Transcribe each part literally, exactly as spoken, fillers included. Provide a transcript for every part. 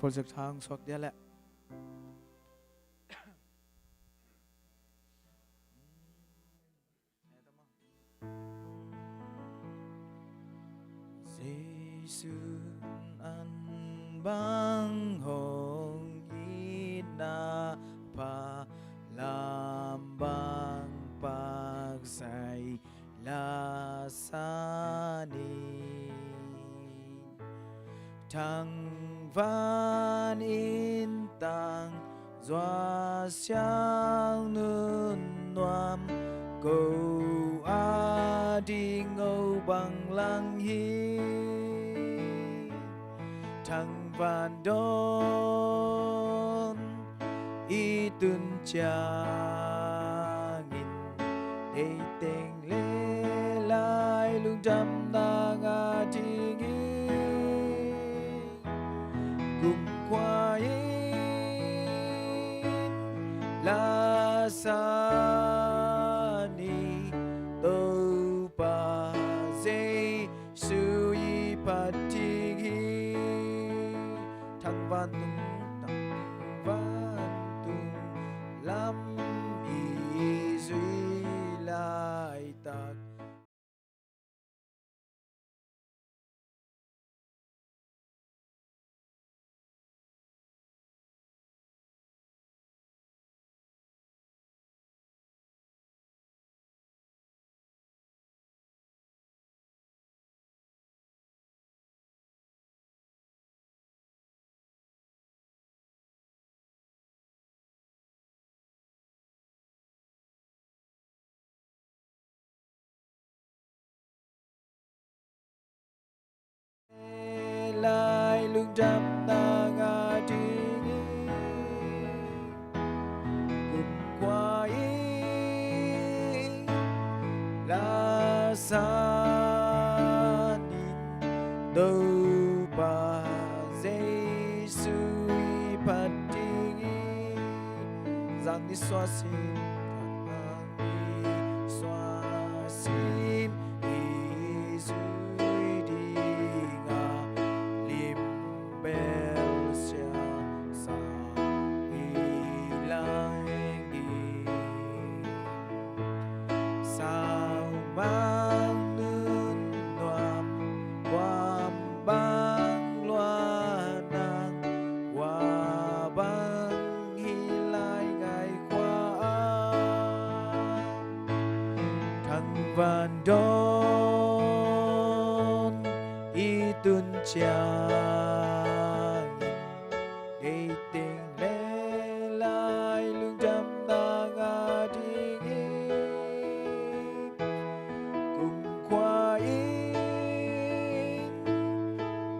Project hong suak dia leh. Jesuh in an bang hong itna pha, lam bang pak zai la sa ni. Thangvan in tang zua siang nun nuam, ko a ding o bang lang hi. Thangvan dawn i tun ciangin, deih teng le lai lungdamna ngah ding hi. Kumkhua in la sa ni, Topa Jesuh i phat ding hi. Thangvan tung, thangvan tung lam i zui laitak, lai lungdamna ngah ding hi. Kumkhua in la sa ni, Topa Jesuh i phat ding hi. Zang ni sua sim, zang ni sua sim i zui ding a, lim bel siang sa i lang hi. Saumang nun nuam, kuam bang luan nang, kua bang hi lai ngai kua a, thangvan dawn i tun ciangin, deih teng le lai lungdamna ngah ding hi. Kumkhua in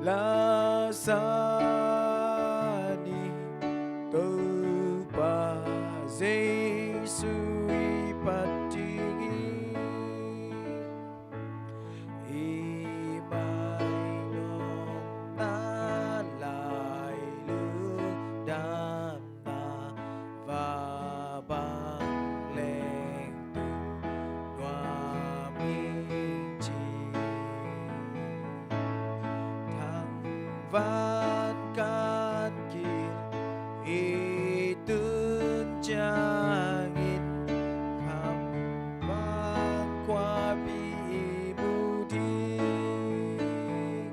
la sa ni, Topa Jesuh i phat ding hi. I mainopna lai lungdamna va bang leng tung nuam ing ci. Thangvan kan kil i tun ciangin, kham bang khuapi i mu ding.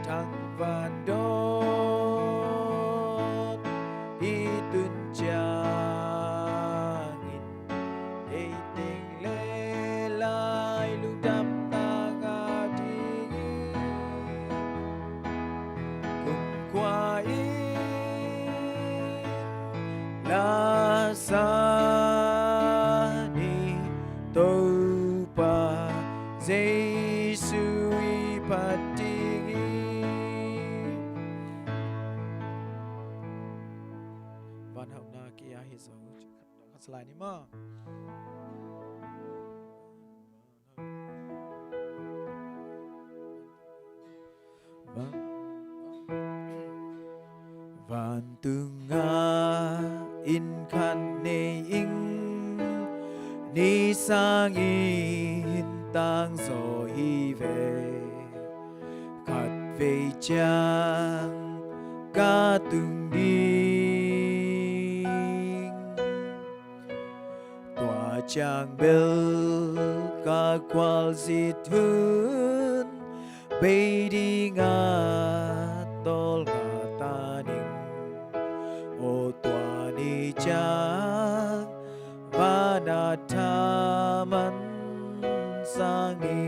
Thangvan dawn i tun ciangin, deih teng le lai lungdamna ngah ding hi. Kumkhua in la sa ni, Topa Jesuh i phat ding hi. Van hauhna kia hi zo. Khat sa lai ni maw. Vantung ah inn khat nei ing, ni sangin tangzaw hi ve. Khatvei ciang ka tung ding. Tua ciang bel ka gualzit hun bei ding a tawlnga ta ning. Aw tua ni ciang van a thaman sang ni.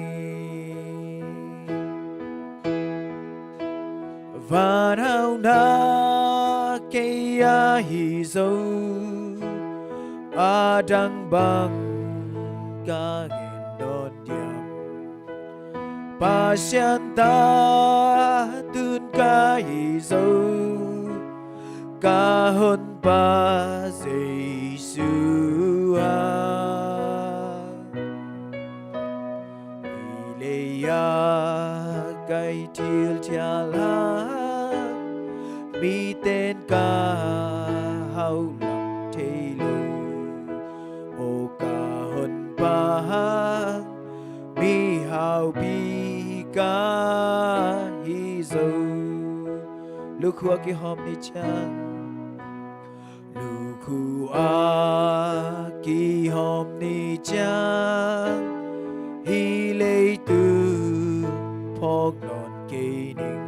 Van hauhna kei a hi zo, a dang bang ka ngen nawn diam? Pasian ta tun ka hi zo, ka honpa Jesu a. Hi lei a kai thil thial hang, miten ka hauh lam thei lo. Aw ka honpa hang, mihaupi ka hi zo. Lukhu a kihawm ni ciang, lukhu a kihawm ni ciang, hih leitung phawk nawn kei ning.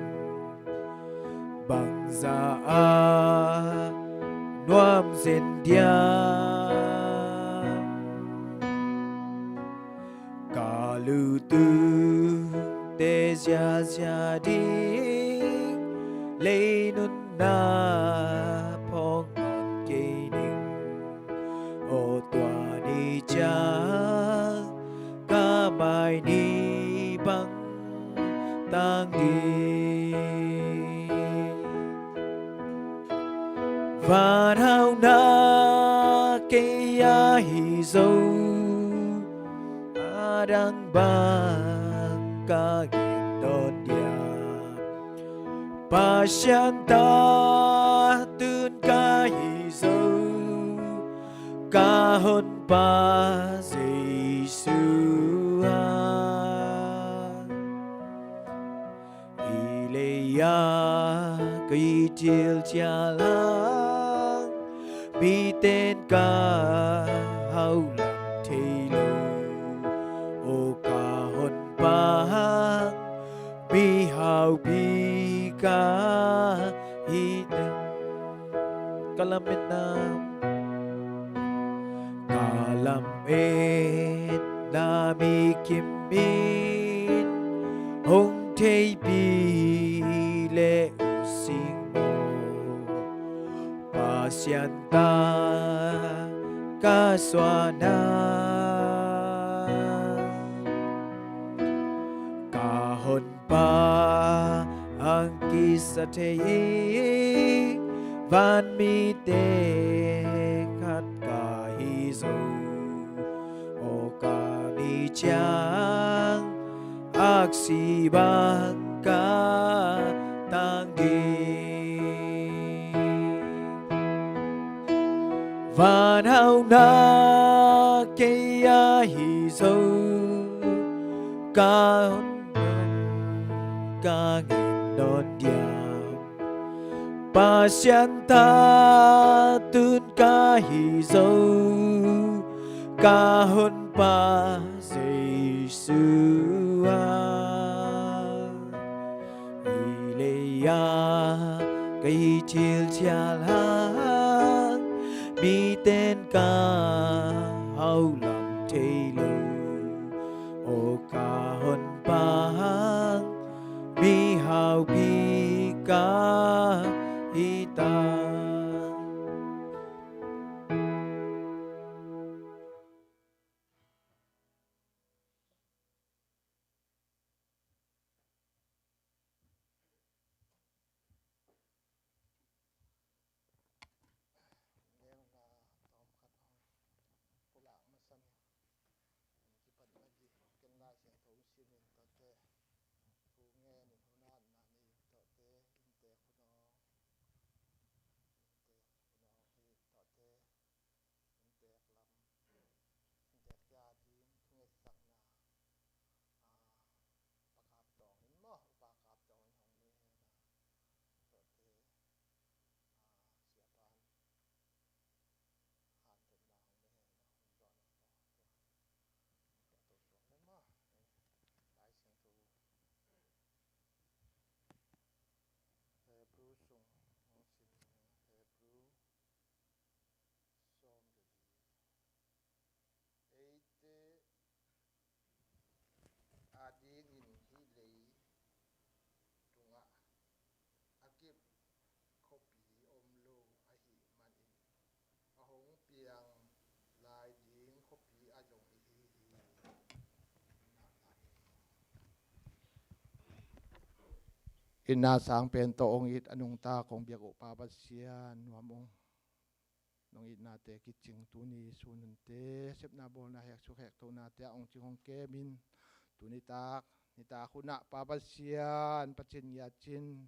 Bangzah a nuam zen diam? Ka lutungte ziazia ding lei nunna phawk nawn kei ning. Aw tua ni ciang ka mai ni bang tang ding. Van hauhna kei a hi zo, a dang bang ka ngen nawn diam? Pasian ta tun ka hi zo, ka honpa Jesu a. Hi lei a kai thil thial hang, miten ka hauh lam thei lo. Aw ka honpa hang, mihaupi ka hi ta. Ka lametna, ka lametna mi kim in hong theihpih leh ut sing maw? Pasian ta ka suahna, ka honpa hang kisa thei hi, vanmite khat ka hi zo. Aw ka ni ciang aksi bang ka tang ding. Van hauhna kei a hi zo, ka honpa ka ngen nawn diam? Pasian ta tun ka hi zo, ka honpa Jesu a. Hi lei a kai thil thial hang, miten ka hauh lam thei lo. Aw ka honpa hang, mihaupi ka hi ta. itna sang pen tawh hong it a nungta kong biak uh Pa Pasian, nuam ung. Nong itnate kicing tuni sun hunte, sepna bawlna hek suk hek tonate a hong cing hong kemin, tuni tak nitak hunah Pa Pasian, Pasian ngiat cin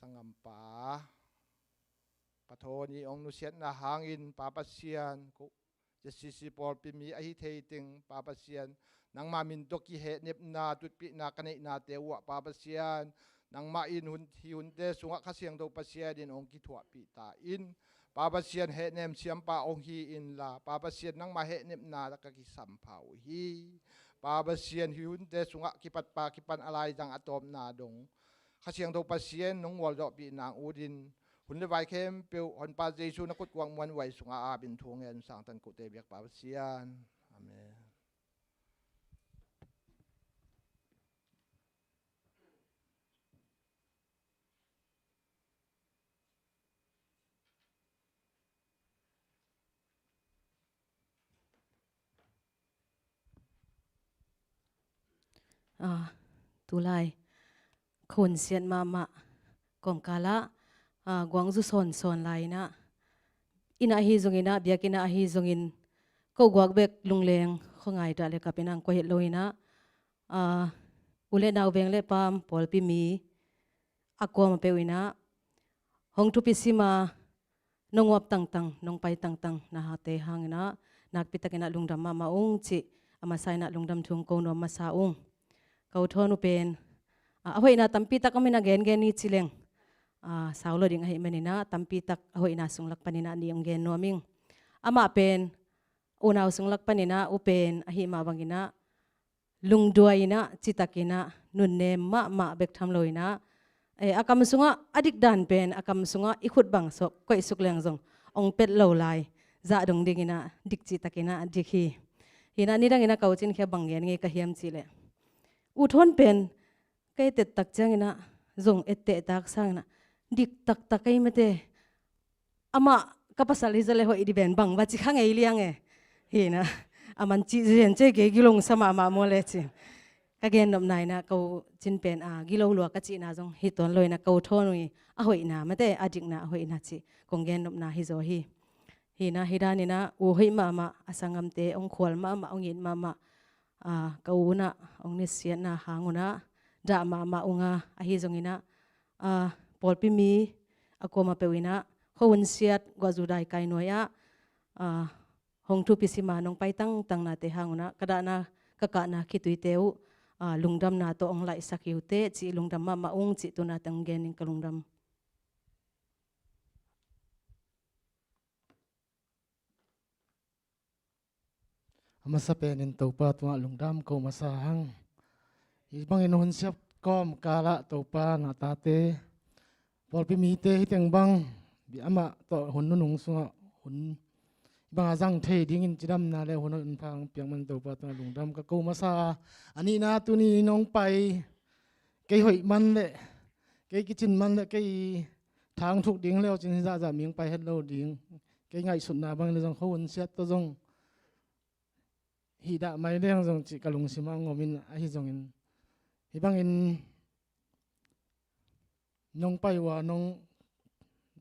sanggampa Pathawn i hong nusiatna hangin Pa Pasian, ko J C C pawlpi mi ahi thei teng Pa Pasian, nangma min tawh kihehnepna tutpihna ka neihnate uhah Pa Pasian, nangmah in hun, hi hunte sungah Kha Siangtho Pasian in hong kithuahpih ta in. Pa Pasian, hehnem siampa hong hi inla, Pa Pasian, nangma hehnepna ka kisampha uh hi. Pa Pasian, hi hunte sungah kipatpa kipan a laizang a tawpna dong Kha Siangtho Pasian nong mualzawhpih nang utin, hun le vai khempeuh Honpa Jesu na kutkuang muanhuai sungah a ap in thu ngen sangtan kote biak Pa Pasian. Amen. Ah, tulai khawng siat mahmah kawmkalah, ah, guangzu sawnsawn lai inah, innah ahi zonginah, biakinnah ahi zongin, ko guak bek lungleng khuangai dah le kap inah ang kua het lo inah, ah, u le nau veng le paam pawlpi mi a kuamah peuh inah hong thupi sima nong uap tangtang, nong pai tangtang na hate hanginah nakpitakinah lungdam mahmah ung cih a masa inah lungdam thu hong ko nuam masa ung. Ko thawn uh pen, ah, a hoihna tampitak om inah gengen ni ci leng, ah, sau lo ding ahi maninah tampitak a hoihna sung lak paninah nih hong gen nuam ing. Amah pen unau sung lak paninah u pen ahi mah banginah lungduai inah, citakinah, nunnem mahmah bek tham lo inah, eh, a kam sungah a dikdan pen a kam sungah i khut bang sawk koihsuk leng zong hong pet lo lai, zah dong dinginah dik citakinah dik hi. Hinah nidanginah kaucin khia bang gen ngei ka hiam cihleh, u thawn pen ka etet tak cianginah zong etteh tak sanginah dik taktak ei mate. Amah ka pasal hi zale hoih di ben bang va ci kha ngei liang e. Hinah a man cih zen cia kei gilong sa mahmah maw le cin ka gen nopna inah ko cin pen a gilo lua ka cihna zong hi tawn lo inah ko thawn uh i a hoihna mate a dikna a hoihna cih kong gen nopna hi zaw hi. Hinah hi daninah u hoih mahmah a sanggamte hong khual mahmah hong it mahmah, ah, ka u unah hong nusiatna hang unah dah mahmah unga ahi zonginah, ah, pawlpi mi a kuamah peuh inah khuahun siat guahzu daikai nuai-ah, ah, hong thupi sima nong pai tangtangnate hang unah ka dahna ka kahna khituite uh, ah, lungdamna tawh hong laihsak hi uh teh cih lungdam mahmah ung cih tuna teng gen ning ka lungdam. A masa penin Topa tungah lungdam ko masa hang. Hih bangin hun siat kawmkalah Topa na tate pawlpi mite hi teng bang amah tawh hun nunung sungah hun banga zang thei dingin cidamna le hun hoih hun pha hong piak man Topa tungah lungdam ka ko masa a. A nihna tuni nong pai kei hoih man le kei kicin man le kei thang thuk ding le cin hi zahzah ming pai het lo ding. Kei ngaihsutna bangin le zong khuahun siat tawh zong hih dah mai leng zong cih ka lungsim ah hong om in ahi zongin hih bangin nong pai uh a nong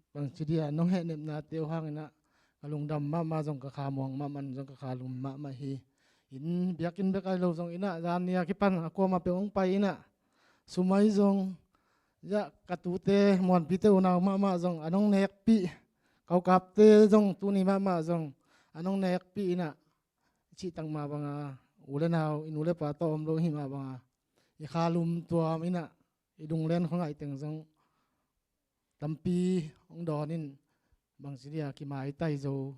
bangci dia nong hehnepnate uh hanginah ka lungdam mahmah zong ka kha muang mahmah zong ka kha lum mahmah hi. In biakinn bek ahi lo zong inah zan ni a kipan a kuamah peuh hong pai inah sumai zong, ya ka tute muanpite unau mahmah zong a nong nekpih, kaukapte zong tuni mahmah zong a nong nekpih inah i cihtak mah banga u le nau i nu le pa tawh om lo hi mah banga i kha lum tuam inah i lunglen khuangaih teng zong tampi hong dawn in bangci dia kimaitai zo.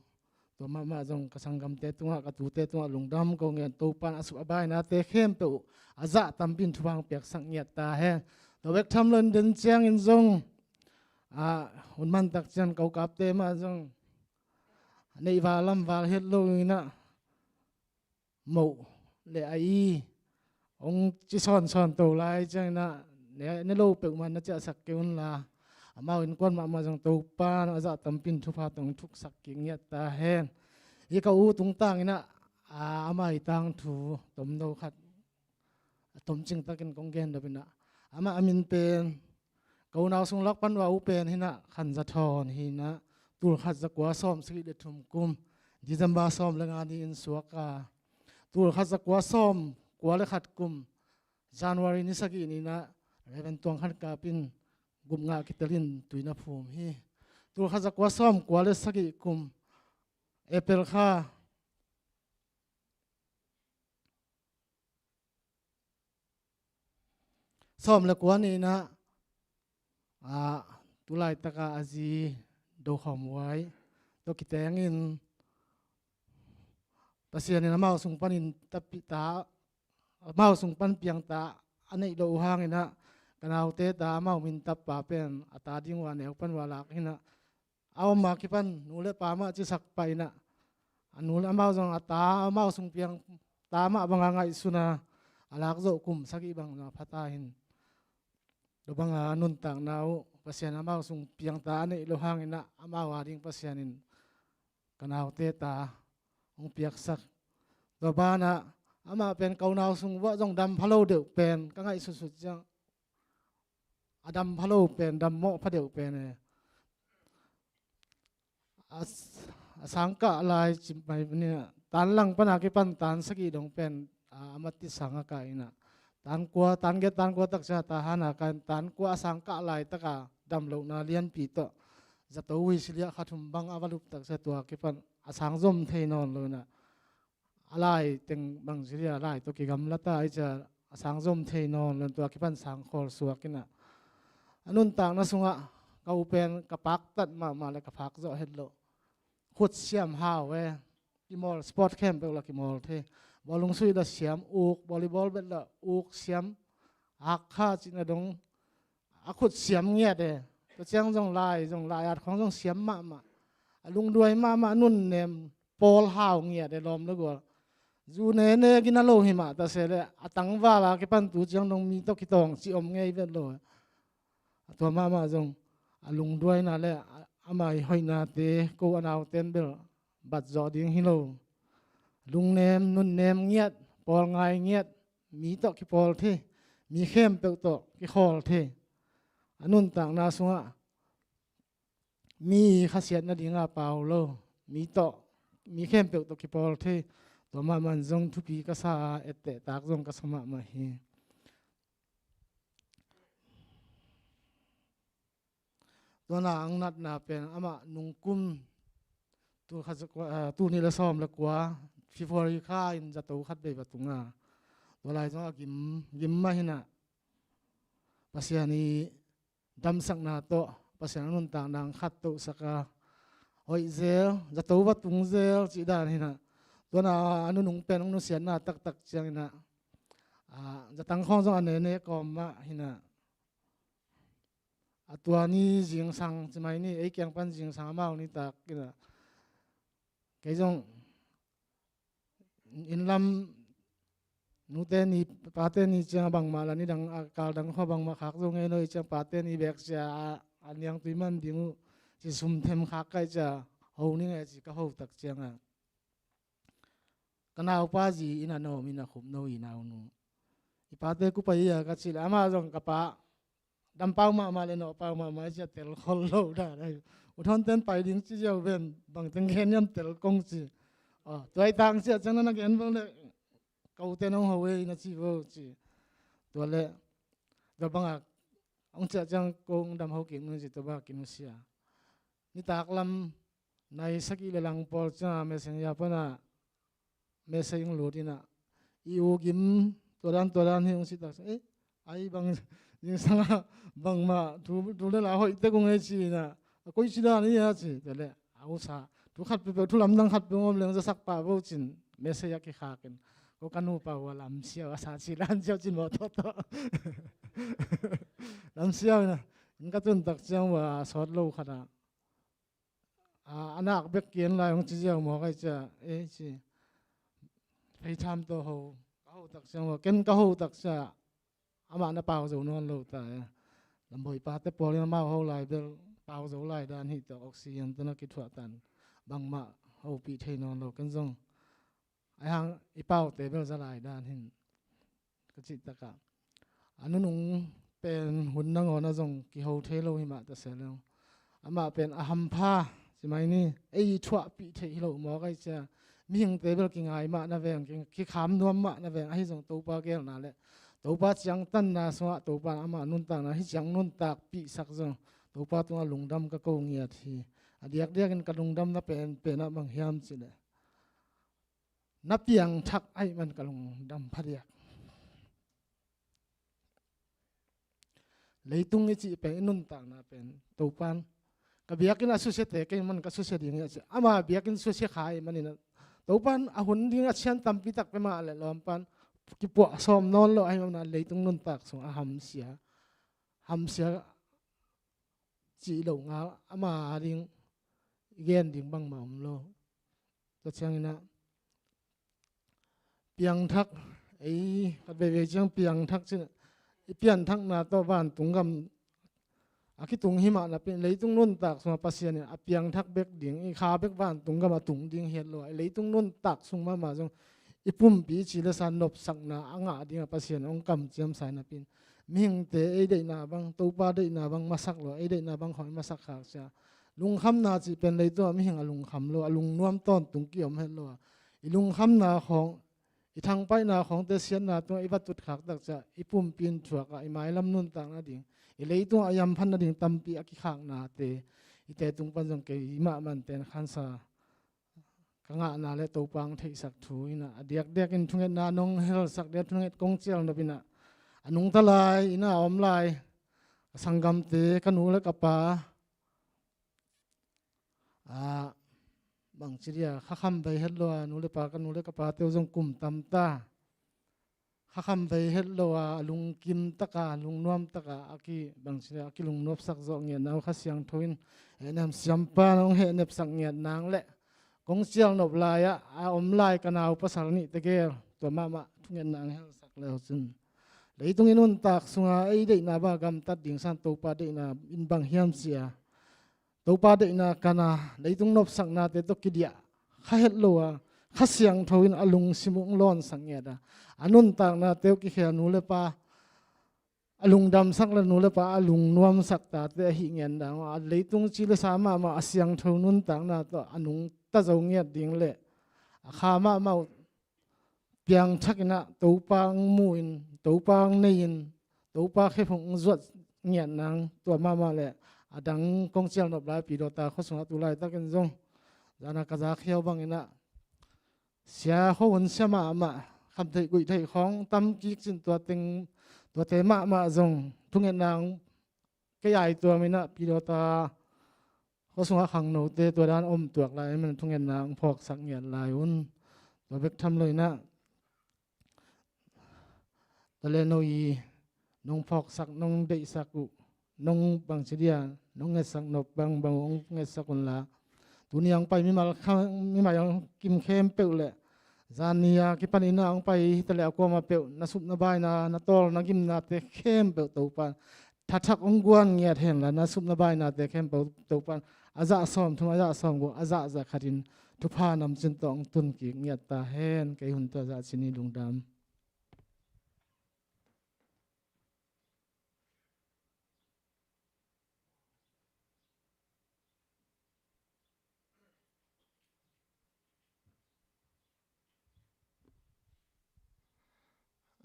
Tua mahmah zong ka sanggamte tungah ka tute tungah lungdam ko ngen Topan a sup a bainate khempeuh a zah tampi in thupha hong piaksak ngiat ta hen. Tua bek tham lo in den ciangin zong a hun mantak cian kaukapte mah zong neih val lam val het lo inah moh le a i hong ci sawnsawn to lai cianginah ne, ne lo peuhmah na ciahsak kei unla amau innkuan mahmah zong Topa na a zah tampi in thupha tawh hong thuksak kik ngiat ta hen. Hi ka u tungtanginah a, a maitang thu tomno khat a tomcing takin kong gen dopinah Amah a min pen, ka unau sung lak pan uh a u pen hi-in ah, Khan Za Thawn hi-in ah, tul khat za kua sawm sagih le thum kum, December sawm le nga ni-in suak a, tul khat za kua sawm kua le khat kum, January ni sagih ni-in ah, Reverend Tuang Khan Kap in gupngah kitelin tui na phum hi. Tul khat za kua sawm kua le sagih kum, April kha sawm le kua ni-in ah, ah, tu laitak a a zi Do Khawm Uai tawh kiteng in, Pasian in amau sung panin tapi ta, amau sung pan piang ta a neih loh uh hangin ah, ka naute ta amau min tapa pen a ta ding uh a neu pan uh a lak hi-in ah, a om a kipan nu le pa mah cisak pah in ah, a nu le amau zong a ta, amau sung piang ta mah bang a ngaihsun a, a lak zawh kum sagih bang zong a pha ta hi-in, tua bang a nuntakna uh Pasian amau sung piang ta a neih loh hangin ah, amau a ding Pasian in ka naute ta hong piaksak. Tua banah amah pen ka unau sung uah zong dam pha lo deuh pen ka ngaihsutsut ciang, a dam pha lo pen, dam mawh pha deuh pen e. A, a sang kah lai ci mai ni-in ah, tan lang pan a kipan tan sagih dong pen, a, a mati sang a kah in ah, tan kua, tan giat, tan kua tak ciang Tahan a kah in, tan kua a sang kah laitak a dam lohna lianpi tawh zato huisili ah kha thum bang a va lup tak ciang, tua kipan a sang zom thei nawn lo-in ah, a lai teng bang ci dia, a lai tawh kigamla ta ahih ciang a sang zom thei nawn lo-in, tua kipan sang khawl suak in ah, a nuntakna sungah ka u pen ka paktat mahmah le ka phak zawh het loh. Khut siam hau e. Kimawl, sport khempeuh la kimawl thei. Bawlung sui la siam uk, volleyball bet la uk siam, ak kha cihna dong. A khut siam ngiat e. Tua ciang zong lai, zong lai at khawng zong siam mahmah. A lungduai mahmah, nunnem, pawl hau ngiat e, lawm le gual. Zu nene gina lo hi mah ta se le, a tangval a kipan tu ciang dong mi tawh kitawng cih om ngei vet lo e. A tua mahmah zong a lungduaina le a, ama i hoihnate ko a nauten bel bat zawh ding hi lo. Lungnem, nunnem ngiat, pawlngai ngiat, mi tawh kipawl thei, mi khempeuh tawh kikhawl thei. A nuntakna sungah mi khasiat nading a pau lo, mi tawh, mi khempeuh tawh kipawl thei. Tua mahmah in zong thupi ka sa a, etteh tak zong ka sa mahmah hi. Tua na ang natna pen amah nungkum tul khat za kua, ah, tul nih le sawm le kua, February kha in zato khat vei va tung a. Tua lai zong a gim, gim mah hi-in ah, Pasian i damsakna tawh Pasian a nuntakna ang khat tohsak a, hoih zel, zato va tung zel cih dan hi-in ah. Tua na a nunung pen hong nusiatna taktak ciangin ah, ah, zatang khawng zong a nene kawm mah hi-in ah. A tua ni zingsang ci mai ni, ei kiang pan zingsang amau nitak in ah, kei zong inn lam nute ni, pate ni ciang a bangmah la, nidang a kal dang khua bangmah khak zo ngei lo i ciang, pate ni bek cia a, a niangtui man ding uh ci, sum them khak ka hih ciang, ho ning e ci ka ho tak ciang a, ka naupa zi in a nawm in a khupno i naunu, i pate ku pai a ka cih leh, amah zong ka pa dam pau mahmah le nawh pau mahmah i ciang tel khol lo dan ahi. U Thawnten pai ding ci ziau ven, bangteng gen hiam tel kong ci. Aw, tua i tang ciah ciang na na gen bang le, ka ute nong ho e na ci vo ci. Tua le, tua bangah hong ciah ciang kong dam ho kik nung ci, tua bangah kinusia. Nitak lam nai sagih le lang pawl ciangah messenger panah message hong lut in ah, i u gim tua dan tua dan hi hong ci tak ciang, eh, ai bang zingsang ah bangmah thu, thu le la hoih tek uh ngei ci in ah, a koi ci dan hi a ci. Tua le a u sa, thu khat peuhpeuh, thu lamdang khat peuh om leng zasak pah vo cin, message a kikhak in, ko ka nupa uh a lamsiau a sa ci lan siau cin maw tawh tawh. Lamsiau in ah, inn ka tun tak ciang uh a sawt lo khat ah, a, a nak bek kian lai hong ci ziau maw ka hih ciang, eh, ci. Feitham tawh ho, ka ho tak ciang uh, ken ka ho tak ciang, amah na pau zo nawn lo ta e. Lambawi pate pawl in amau ho lai bel pau zo lai dan hi tawh, oxygen tawh na kithuah tan, bangmah hopih thei nawn lo, ken zong. Ahi hang i paute bel za lai dan hi in, ka cih takah, a nunung pen hun nangawn ah zong kiho thei lo hi mah ta se leng, amah pen a hampha ci mai ni, ei thuahpih theih hi lo mawk ai cia. Mihingte bel kingai mah na veng, ki-, kikham nuam mah na veng, ahi zong Topa gelna le Topa ciangtanna sungah Topa amah nuntakna hi ciang nuntakpihsak zong Topa tungah lungdam ka ko ngiat hi. A diakdiakin ka lungdamna pen, pen ah bang hiam cih leh, na piangthak ahih man ka lungdam phadiak. Leitung i cih pen, i nuntakna pen Topan, ka biakinn a susiate kei man ka susia ding hi a ci. Ama biakinn susia kha ahih manin ah, Topan a hun ding a cian tampi tak pia mah leh lawmpan kipuah sawm nawn lo ahih manin ah leitung nuntak sung a hamsia, hamsia cih lo ngal, ama ding i gen ding bangmah om lo. Tua ciangin ah piangthak, ei, khat veivei ciang piangthak cin, i pianthakna tawh vantung gam a kitung hi mah napi, leitung nuntak sungah Pasian in a piangthak bek ding, i kha bek vantung gam a tung ding hi het lo a, leitung nuntak sung mahmah zong i pumpi i ci le sa nopsakna a ngah dingah Pasian hong kamciamsa hi napi in, mihingte ei deihna bang, Topa deihna bang masak lo a, ei deihna bang khawng i masak khak cia. Lungkhamna cih pen leitungah mihing a lungkham lo, a lungnuam tawntung ki-om het lo a, i lungkhamna khawng, i thangpaihna khawngte siatna tungah i va tutkhak tak ciah i pumpi in thuak ah, i mailam nuntak nading, i leitungah a yamphat nading tampi a kikhaknate, i te tung pan zong keimah manten khansa ka ngahna le Topa hong theihsak thu in ah, a diakdiakin thungetna nong helsak dia, thunget kong cial nop in ah, a nungta lai in ah a om lai ka sanggamte, ka nu le ka pa, a, bangci dia, kha kham vei het lo a, nu le pa, ka nu le ka pate uh zong kum tam ta. Kha kham vei het lo a, a lungkim taka, lungnuam taka, a ki, bangci dia, a kilungnopsak zawh ngiat nang uh Kha Siangtho in, eh, nam siampa nong hehnepsak ngiat nang le, kong cial nop lai-ah a om lai ka nau pasal nih tegel, tua mahmah thungetna hong helsak le uh cin, leitung i nuntak sunga ei deihna bang gamtat ding san Topa deihna in bang hiam cia, Topa deihna kana, leitung nopsaknate tawh kidiah kha het lo a, Kha Siangtho in a lungsim uh hong lawnsak ngiat a, a nuntaknate uh kikhel, nu le pa a lungdamsak le nu le pa a lungnuamsak tate ahih ngiat dang uh a, leitung ci le sa mahmah a siangtho nuntakna tawh a nungta zo ngiat ding le a kha mahmah uh piangthak in ah Topa hong mu in, Topa hong nei in, Topa khephung hong zuat ngiat nang, tua mahmah le a dang kong cial nop lai Pidawta khua sungah tu laitakin zong zana ka za khiau bangin ah sia khuahun sia mahmah, khamtheih guihtheih khawng tam kik cin, tua teng, tuate mahmah zong thungetna hong kei ai tuam in ah Pidawta khua sungah khangnote tua dan om tuak lai, man thungetna hong phawksak ngiat lai un. Tua bek tham lo in ah, tua le no i nong phawksak, nong deihsak uh, nong bangci dia, nong ngetsak nop bangbang uh hong ngetsak unla, tuni a hong pai mimal kha, mimal kim khempeuh le zan ni a kipan in ah hong pai hita le a kuamah peuh, na sup na baina, na tawl na gimnate khempeuh Topa thathak hong guan ngiat henla, na sup na bainate khempeuh Topa in a zah sawmthum, a zah sawmguk, a zah zah khatin thupha namcin tawh hong tun kik ngiat ta hen. Kei hun tua zah cin hi, lungdam.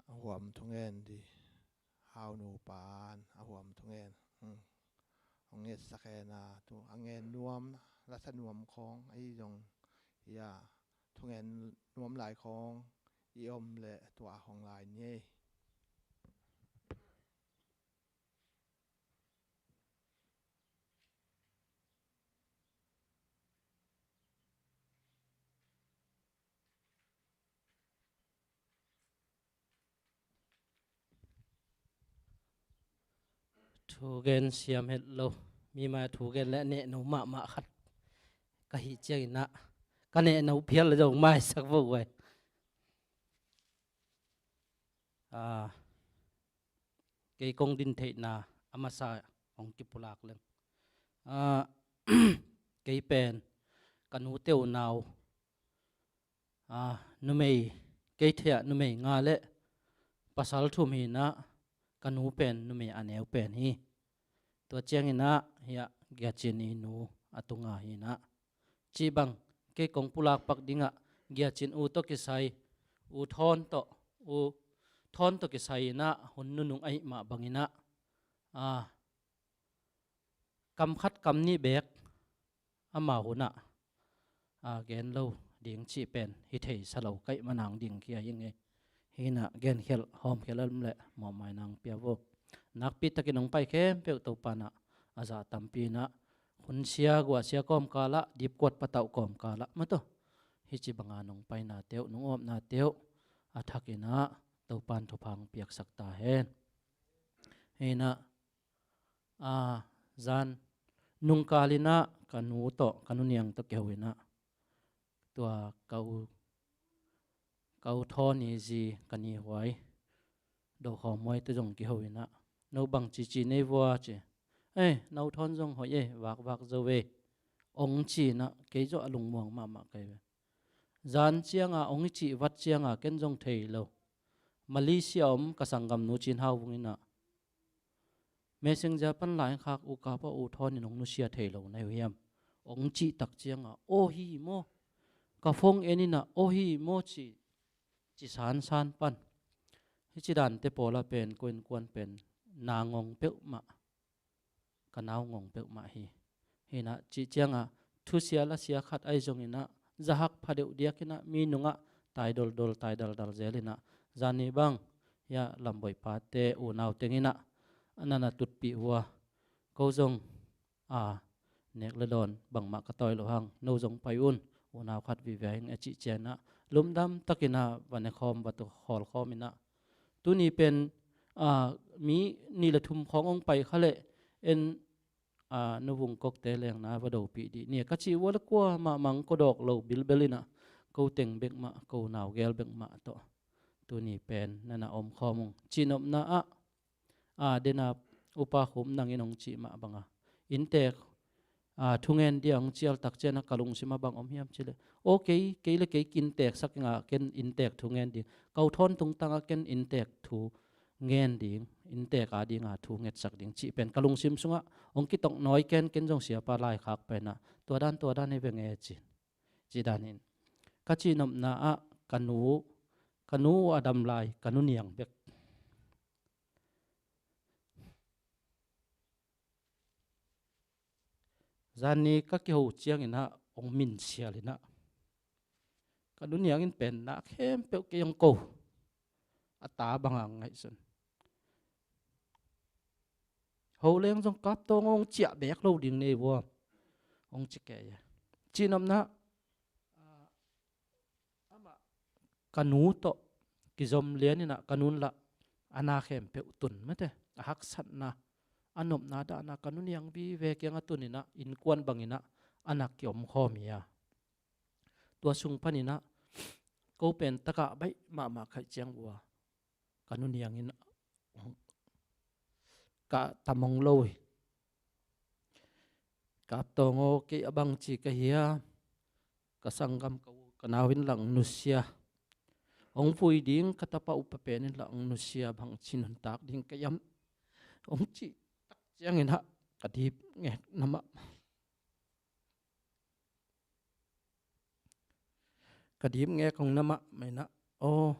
A huam thungen di, Haunu pan a huam thungen, hmm, hong ngetsak hen a, tu a ngen nuam, lasa nuam khawng ahi zong, ia, thungen nuam lai khawng i om le tua hong lai ni ei. Thugen siam het lo, mi mai thugen le nehno mahmah khat ka hih ciangin ah, ka nehno phial le zong maisak vo uai. Ah, kei kong din theihna a masa kong kipulak leng. Ah, kei pen ka nute uh nau, ah, numei, kei thei ah numei nga le pasal thum hi in ah, ka nu pen numei a neu pen hi. Tua ciangin ah hiah Giacin i nu a tunga hi in ah, cih bang kei kong pulak pak dingah Giacin u tawh kisai, u Thawn tawh, u Thawn tawh kisai in ah hun nunung ahih mah bangin ah, a, kam khat kam nih beek amau hun ah, a, gen lo ding cih pen hi thei sa lo ka hih manang ding khia hi ing ei. Hi in ah genkhelh hawmkhial a om leh mawhmaina hong pia vo. Nakpi takin hong pai khempeuh Topa in ah a zah tampi in ah, hun sia guah sia kawmkal ah, dipkuat patauh kawmkal ah, mah tawh hici banga nong painate uh, nong awpnate uh a thak in ah Topa in thupha hong piaksak ta hen. Hi in ah, a, zan nungkal in ah ka nu tawh, ka nu Niang tawh kiho in ah, tua ka u, ka u Thawn i zi ka ni Huai, Do Khawm Huai tawh zong kiho in ah, "No bang cici nei vua?" ci. "Ei, no Thawn zong hoih ei, vakvak zo ei," ong ci in ah, kei zong a lungmuang mahmah ka hi ve. Zan cianga ong i cih vat cianga ken zong thei lo. Malaysia om ka sanggamnu Cin Hau Vung in ah, Messenger pan lai khak, "U kapa, u Thawn in hong nusia thei lo na hi uh hiam?" ong cih tak cianga, "Aw hi maw?" Ka phone en in ah, "Aw hi maw?" ci, ci sansan pan. Hici dante pawl ah pen ko innkuan pen na ngong peuhmah, ka nau ngong peuhmah hi. Hi in ah cih cianga thusia lasia khat ahi zongin ah, zahak phadeuh diakin ah, mi nungah tai doldol, tai daldal zel in ah, zan ni bang hiah Lamboih pate unau teng in ah, a, na na tutpih uh a, "Ko zong, a, nek le dawn bangmah ka tawi lo hang, no zong pai un, unau khat vive ing," a cih ciangin ah, lumdam takin ah va ne khawm, va tu khawl khawm in ah, tuni pen, a, mi nih le thum khawng hong pai kha leh en, a, Nu Vung Kokte lengna va dopih dih ni ka cih uh a, le kuamah mang ko dawk lo bilbel in ah, ko teng bek mah, ko unau gel bek mah tawh tuni pen na na om khawm ung. Cihnopna ah, a, dena Upa Khum Nang in hong cih mah banga, inntek, a, thungen dia hong cial tak ciangin ah ka lungsim ah bang om hiam cih leh, "Aw, kei, kei le kei inntek sak ing a, ken inntek thu ngen ding. Ka u Thawn tungtang ah ken inntek thu ngen ding, inntek a dinga thu ngetsak ding," cih pen ka lungsim sungah hong kitok nawi ken, ken zong siapa lai khak pen ah, "Tua dan, tua dan hi veng e," ci, cih danin ka cihnopna ah ka nu, ka nu a dam lai ka nu Niang bek. Zan ni ka kiho ciangin ah hong minsial in ah, ka nu Niang in pen na khempeuh kei hong ko, a ta banga ngaihsun. "Ho leng zong Kap Tawng aw, hong ciah beek lo ding nei vua," hong ci kei a. Cihnopna, a, amah ka nu tawh kizom lian in ah, ka nun lah a na khempeuh tun mate, a haksatna, a nopna dahna ka nu Niang vive kiangah tun in ah, innkuan bangin ah a na kiom khawm hi a. Tua sung panin ah ko pen taka baih mahmah ka hih ciang uh a, ka nu Niang in ka tam hong lo hi. "Kap Tawng aw, kei a bangci ka hia, ka sanggam ka u ka nau in lah hong nusia, hong vui ding ka tapa upa pen in lah hong nusia, bangci nuntak ding ka hiam?" hong cih tak ciangin ah ka dip ngek na mah. Ka dip ngek hong na mahmah in ah, "Aw,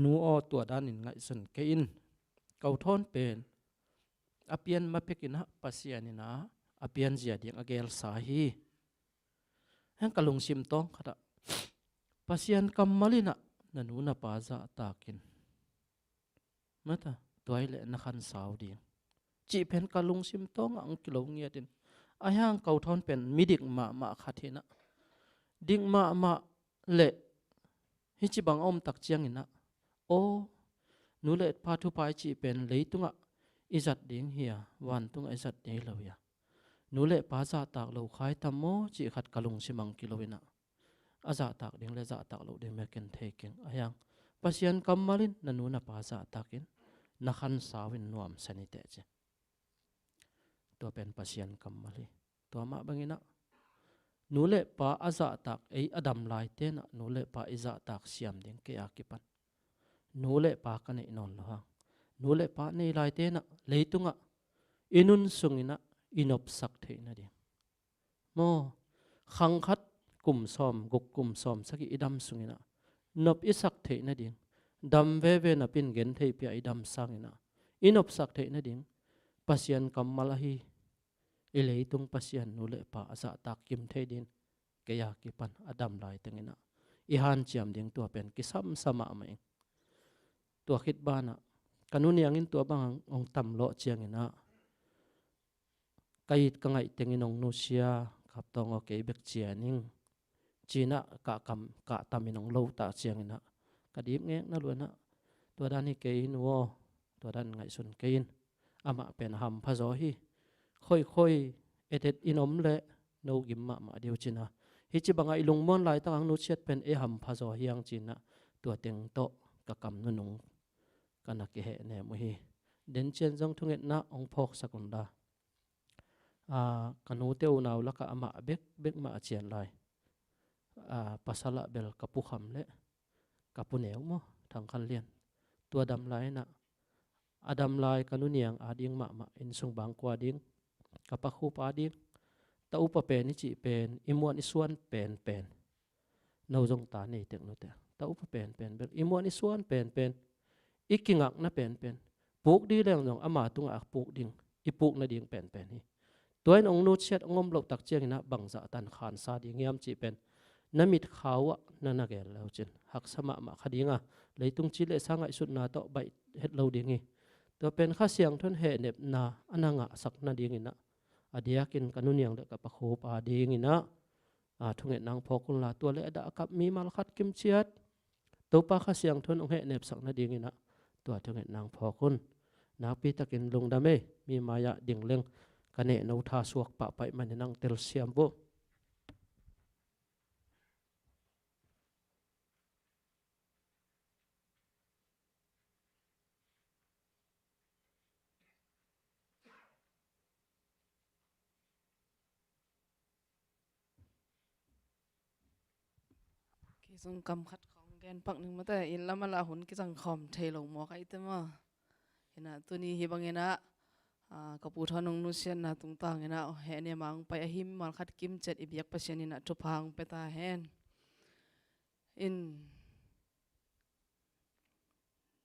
nu aw, tua danin ngaihsun kei in. Ka u Thawn pen a pian ma pek in ah, Pasian in ah a pianzia ding a gelsa hi. Heng, ka lungsim tawng khat ah Pasian kammal in ah na nu na pa zahtak in, mata, tua hi leh na khansau ding," cih pen ka lungsim tawngah hong kilo ngiat in, ahi hang ka u Thawn pen mi dik mahmah khat hi in ah, dik mahmah leh hici bang a om tak ciangin ah, "Aw, nu le pa thupha i cih pen leitungah i zat ding hi a, vantungah i zat ding hi lo hi a, nu le pa zahtak lo khai tam maw?" cih khat ka lungsim ah hong kilo in ah, "A zahtak ding le zahtak loh ding bek ken thei keng. Ahi hang Pasian kammal in na nu na pa zahtak in, na khansau in nuamsa ni teh," ci. Tua pen Pasian kammal hi. Tua mah bangin ah nu le pa a zahtak, ei a dam laite in ah nu le pa i zahtak siam ding kei a kipan nu le pa ka neih nawn lo hang. Nu le pa nei laite inah leitungah i nun sung inah i nopsak theih nading. Maw, khang khat kum sawm guk, kum sawm sagih i dam sung inah nop i sak theih nading, dam veve napi in genthei pia i dam sang inah i nopsak theih nading, Pasian kammal ahi, i leitung Pasian nu le pa a zahtak kim thei dingin kei a kipan a dam laiteng inah i hanciam ding tua pen kisam sa mahmah ing. Tua khit banah ka nu niang in tua bang hong tam lawh ciang inah ka it ka ngaih teng in hong nusia, Kap Tawng aw, kei bek cian ing, ci inah kah kam, kah tam in hong lo tak ciang inah ka dip ngek na lua inah, tua dan hi kei nu aw, tua dan ngaihsun kei in, amah pen a hampha zaw hi. Khoikhoi etet in om leh no gim mahmah ding uh, ci inah. Hih ci bangah i lungmuan laitak hong nusiat pen ei hampha zaw hi hang, ci inah tua teng tawh ka kam nunung ka na kihehnem uh hi. Den ciang zong thungetna hong phawksak un la. Aa, ka nute unau lakah amah bekbek mah a cian lai. Aa, pasal ah bel ka Pu Kham le ka Pu Neu maw, Thang Khan Lian. Tua dam lai inah, a dam lai ka nu niang ading mahmah, inn sung bangkua ding, ka Pa Khup ading, ta upa pen i cih pen i muan i suan penpen. No zong ta nei tek nute. Ta upa penpen bel i muan i suan penpen, i kingakna penpen, puk ding leng zong ama tungah a puk ding, i puk nading penpen hi. Tua in hong nusiat hong om loh tak ciang inah bangzah tan khansa ding hiam cih pen na mitkhau ah na na gel le uh cin haksa mahmah kha ding a, leitung ci le sa ngaihsutna tawh baih het lo ding hi. Tua pen Kha Siangtho in hehnepna a na ngahsak nading inah a diakin ka nu niang le ka Pa Khup ading inah, aa, thungetna hong phawk un la. Tua le a dah a kap mimal khat kimciat Topa Kha Siangtho in hong hehnepsak nading inah tua thungetna hong phawk un. Nakpi takin lungdam ei, mi mai-ah ding leng ka nehno tha suak pahpah ahih manin hong telsiam vo. Kei zong kam khat khawng gen pak ning mate, inn lam ah lah hun kizang khawm thei lo mawk ahih teh maw. Inah tuni hih bang inah, aa, ka Pu Thawn hong nusiatna tungtang inah hehnem a hong pai ahi mimal khat kimciat i biak Pasian inah thupha hong pia ta hen. In,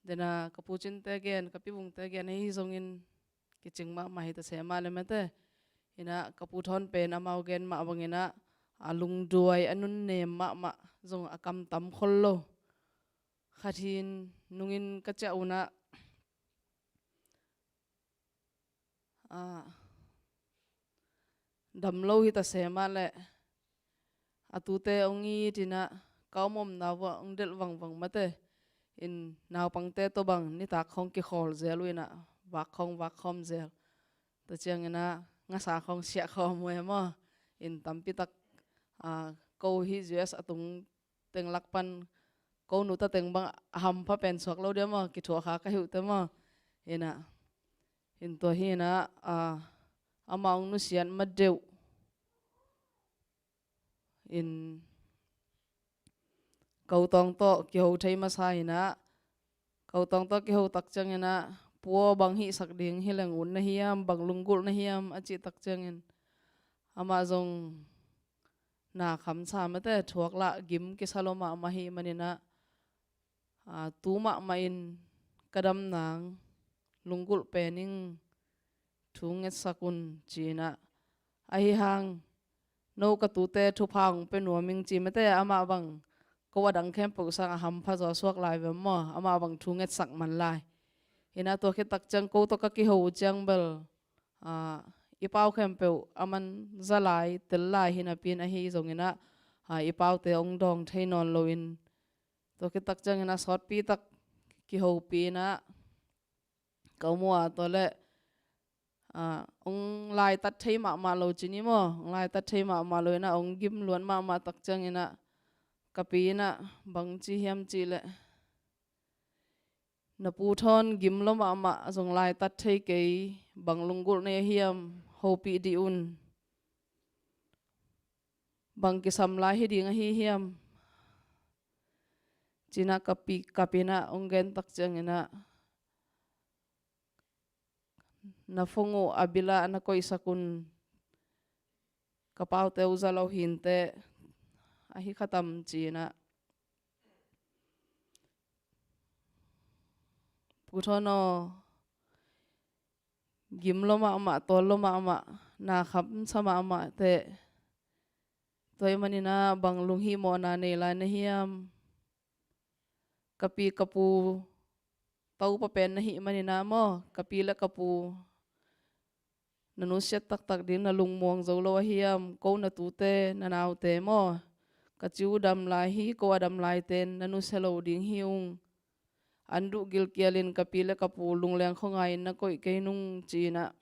dena ka Pu Cinte gen, ka Pi Vungte gen ahi zongin kicing mahmah hi ta se mah le mate. Inah ka Pu Thawn pen amau gen mah bang inah a lungduai, a nunnem mahmah, zong a kam tam khol lo. Khat hi in nungin ka ciah un ah, aa, dam lo hi ta se mah leh a tute hong it inah ka om omna vuah hong delh vangvang mate. In naupangte tawh bang nitak khawng kikhawl zel uh inah vak khawng vak khawm zel. Tua ciang inah ngasa khawng siah khawm uh e maw. In tampi tak, aa, ko hih U S a tung teng lak pan ko nu ta teng bang a hampha pen suak lo dia maw, kithuah kha ka hi uh teh maw. Inah, in tua hi inah, aa, amah hong nusiat ma deuh in ko tawng tawh kiho thei masa inah, ko tawng tawh kiho tak ciang inah, Pu aw, bang hihsak ding hi leng ut na hiam, bang lunggulh na hiam a cih tak ciangin amah zong na khamsa mate, thuak lah gim kisa lo mahmah hi man inah, aa, tu mahmah in ka dam nang lunggulh pen ing, thu ngetsak un, ci inah. Ahi hang no ka tute thupha hong pia nuam ing, ci mate. Amah bang ko a dang khempeuh sang a hampha zaw suak lai ve maw, amah bang thu ngetsak man lai. Inah tua khit tak ciang ko tawh ka kiho uh ciang bel, aa, i pau khempeuh a man za lai, tel lai hi napi in ahi zong inah, aa, i paute hong dawng thei nawn lo in, tua khit tak ciang inah sawtpi tak kihopih inah ka um uh a, tua leh, aa, hong laitat thei mahmah lo ci ni maw, hong laitat thei mahmah lo inah hong gim luat mahmah tak ciang inah ka pi inah bang ci hiam cih leh, na Pu Thawn gim lo mahmah, zong laitat thei kei, bang lunggulh na hi hiam, hopih dih un. Bang kisam lai hi ding ahi hiam? ci-in ah ka pi, ka pi in ah hong gen tak ciangin ah, na phone uh a bill ah na koihsak un, ka paute uh za lo hi inteh, ahi kha tam, ci-in ah. Pu Thawn aw, gim lua mahmah, tawl lua mahmah, na khamsa mahmah teh, tua ahih manin ah bang lunghihmawhna nei lai na hiam? Ka pi ka pu Topa pen na hih manin ah maw, ka pi le ka pu na nusiat taktak ding na lungmuang zo lo a hiam? Ko na tute, na naute maw, ka ci uh dam lai hi, ko a dam laite in na nusia lo ding hi ung. An duh gilkialin ka pi le ka pu lungleng khuangai-in na koih kei nung, ci-in ah.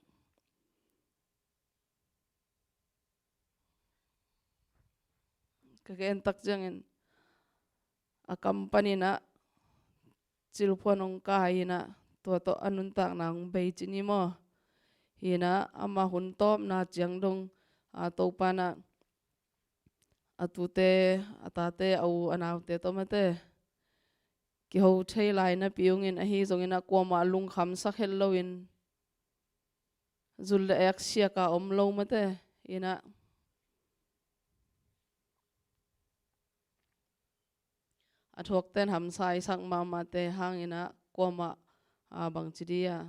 Ka gen tak ciangin a kam panin ah cilphuan hong kai-in ah, tua tawh a nuntakna hong bei ci ni maw. Hi-in ah amah hun tawpna ciang dong, a, Topa in ah a tute, a tate, a u a naute tawh mate kiho thei lai napi ung in, ahi zongin ah kuamah lungkhamsak het loin, zul le ek siak a om lo mate in ah, a thuakten hamsa i sak mahmahte hangin ah kuamah, a, bangci dih a,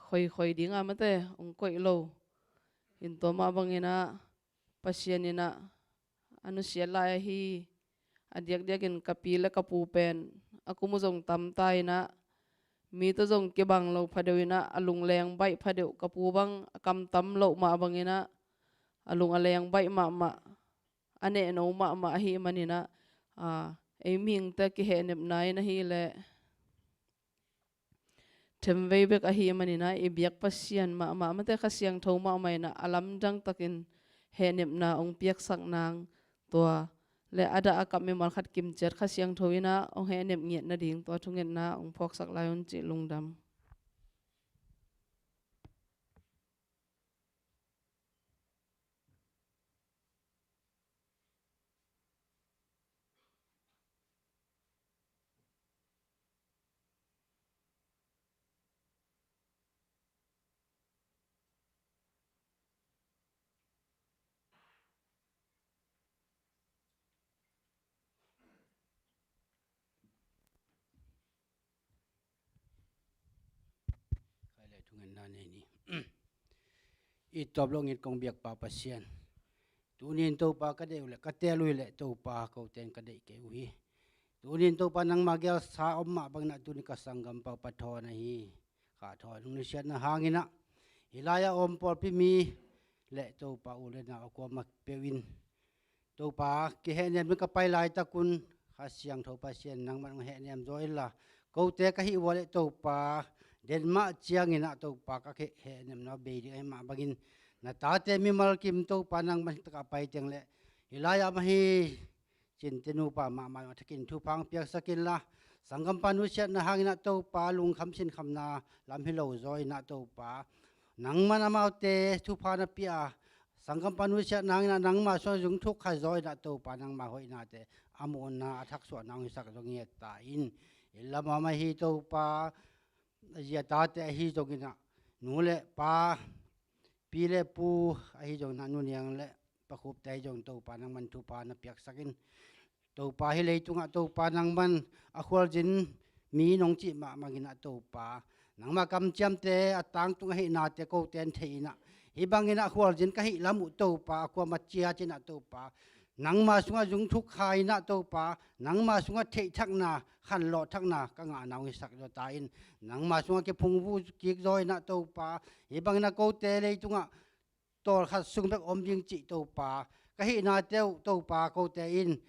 khoikhoi ding a mate hong koih lo. Hi in tua mah bangin ah Pasian in ah a nusiat lai ahi. A diakdiakin ka pi le ka pu pen a kum uh zong tamta in ah, mi tawh zong kibang lo phadeuh in ah, a lungleng baih phadeuh. Ka pu bang a kam tam loh mah bangin ah, a lung a leng baih mahmah, a nehno mahmah ahih manin ah, a, ei mihingte kihehnepna in ahih leh themvei bek ahih manin ah, i biak Pasian mahmah mate, Kha Siangtho mahmah in ah a lamdang takin hehnepna hong piaksak nang, tua le a dah a kap mimal khat kimciat Kha Siangtho in ah hong hehnep ngiat nading tua thungetna hong phuaksak lai un cih lungdam. Khai le thungetna nei ni. It tawp lo ngit kong biak Pa Pasian, tuni in Topa ka deih uh leh ka teel uh hi leh Topa, kote in ka deih kei uh hi. Tuni in Topa nangma gelsa om mah bangin ah tuni ka sanggampa uh Pa Thawn ahi. Kha Thawn hong nusiatna hangin ah hih lai-ah a om pawlpi mi le Topa u le nau a kuamah peuh in Topa kihehnem in ka pai laitak un Kha Siangtho Pasian nangman hong hehnem zaw inla, kote ka hih uh a leh Topa den mah ciangin ah Topa ka kihehnemna bei ding ahih mah bangin na tate mimal kim Topa nangman hih takah a pai teng leh hih lai-ah mah hi cinte nupa mahmah zong a thakin thupha hong piaksak inla, sanggampa nusiatna hangin ah Topa lungkham sinkhamna lam hi lo zaw in ah Topa nangman amaute thupha na pia a, sanggampa nusiatna hangin ah nangma sungah zung thuk kha zaw in ah Topa nangma hoihnate a muhna a thaksuahna hong hisak zaw ngiat ta in. Inn lam a om ahi Topa, a zi a tate ahi zongin ah, nu le pa, pi le pu ahi zongin ah, nu niang le pa Khupte ahi zong Topa nangman thupha na piaksak in. Topa hih leitungah Topa nangman a khualzin mi nong cih mahmah in ah Topa, nangma kamciamte a tangtung ahihnate kote in thei in ah, hih bangin ah khualzin ka hih lam uh Topa a kuamah ciat in ah Topa nangma sungah zung thuk kha in ah Topa nangma sungah theihthakna, khanlawhthakna ka ngahna hong hisak zaw ta in. Nangma sungah kiphungvuh kik zaw in ah Topa, hih bangin ah kote leitungah tawlkhat sung bek om ding cih Topa, ka hihnate uh Topa kote in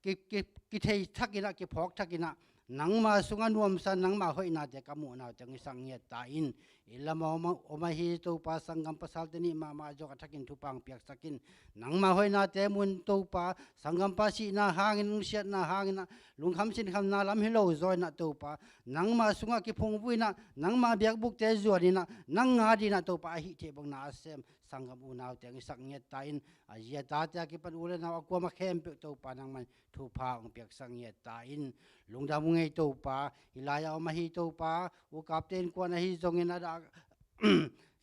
ki, ki, kithei thak in ah, kiphawk thak in ah, nangma sungah nuamsa, nangma hoihnate ka muhna uh teng i sak ngiat ta in. Inn lam a om, om ahi Topa sanggam pasalte nih mahmah zong a thakin thupha hong piaksak in. Nangma hoihnate mu in Topa, sanggampa sihna hangin, nusiatna hangin ah, lungkham sinkhamna lam hi lo zaw in ah Topa, nangma sungah kiphungvuh in ah, nangma biakbukte zuan in ah, nang adingin ah Topa a hih theih bangin ah a sem sanggam unaute hong hisak ngiat ta in, a zi a tate a kipan u le nau a kuamah khempeuh Topa nangman thupha hong piaksak ngiat ta in. Lungdam ung ei Topa, hih lai-ah om ahi Topa, u Kapte innkuan ahi zongin a dah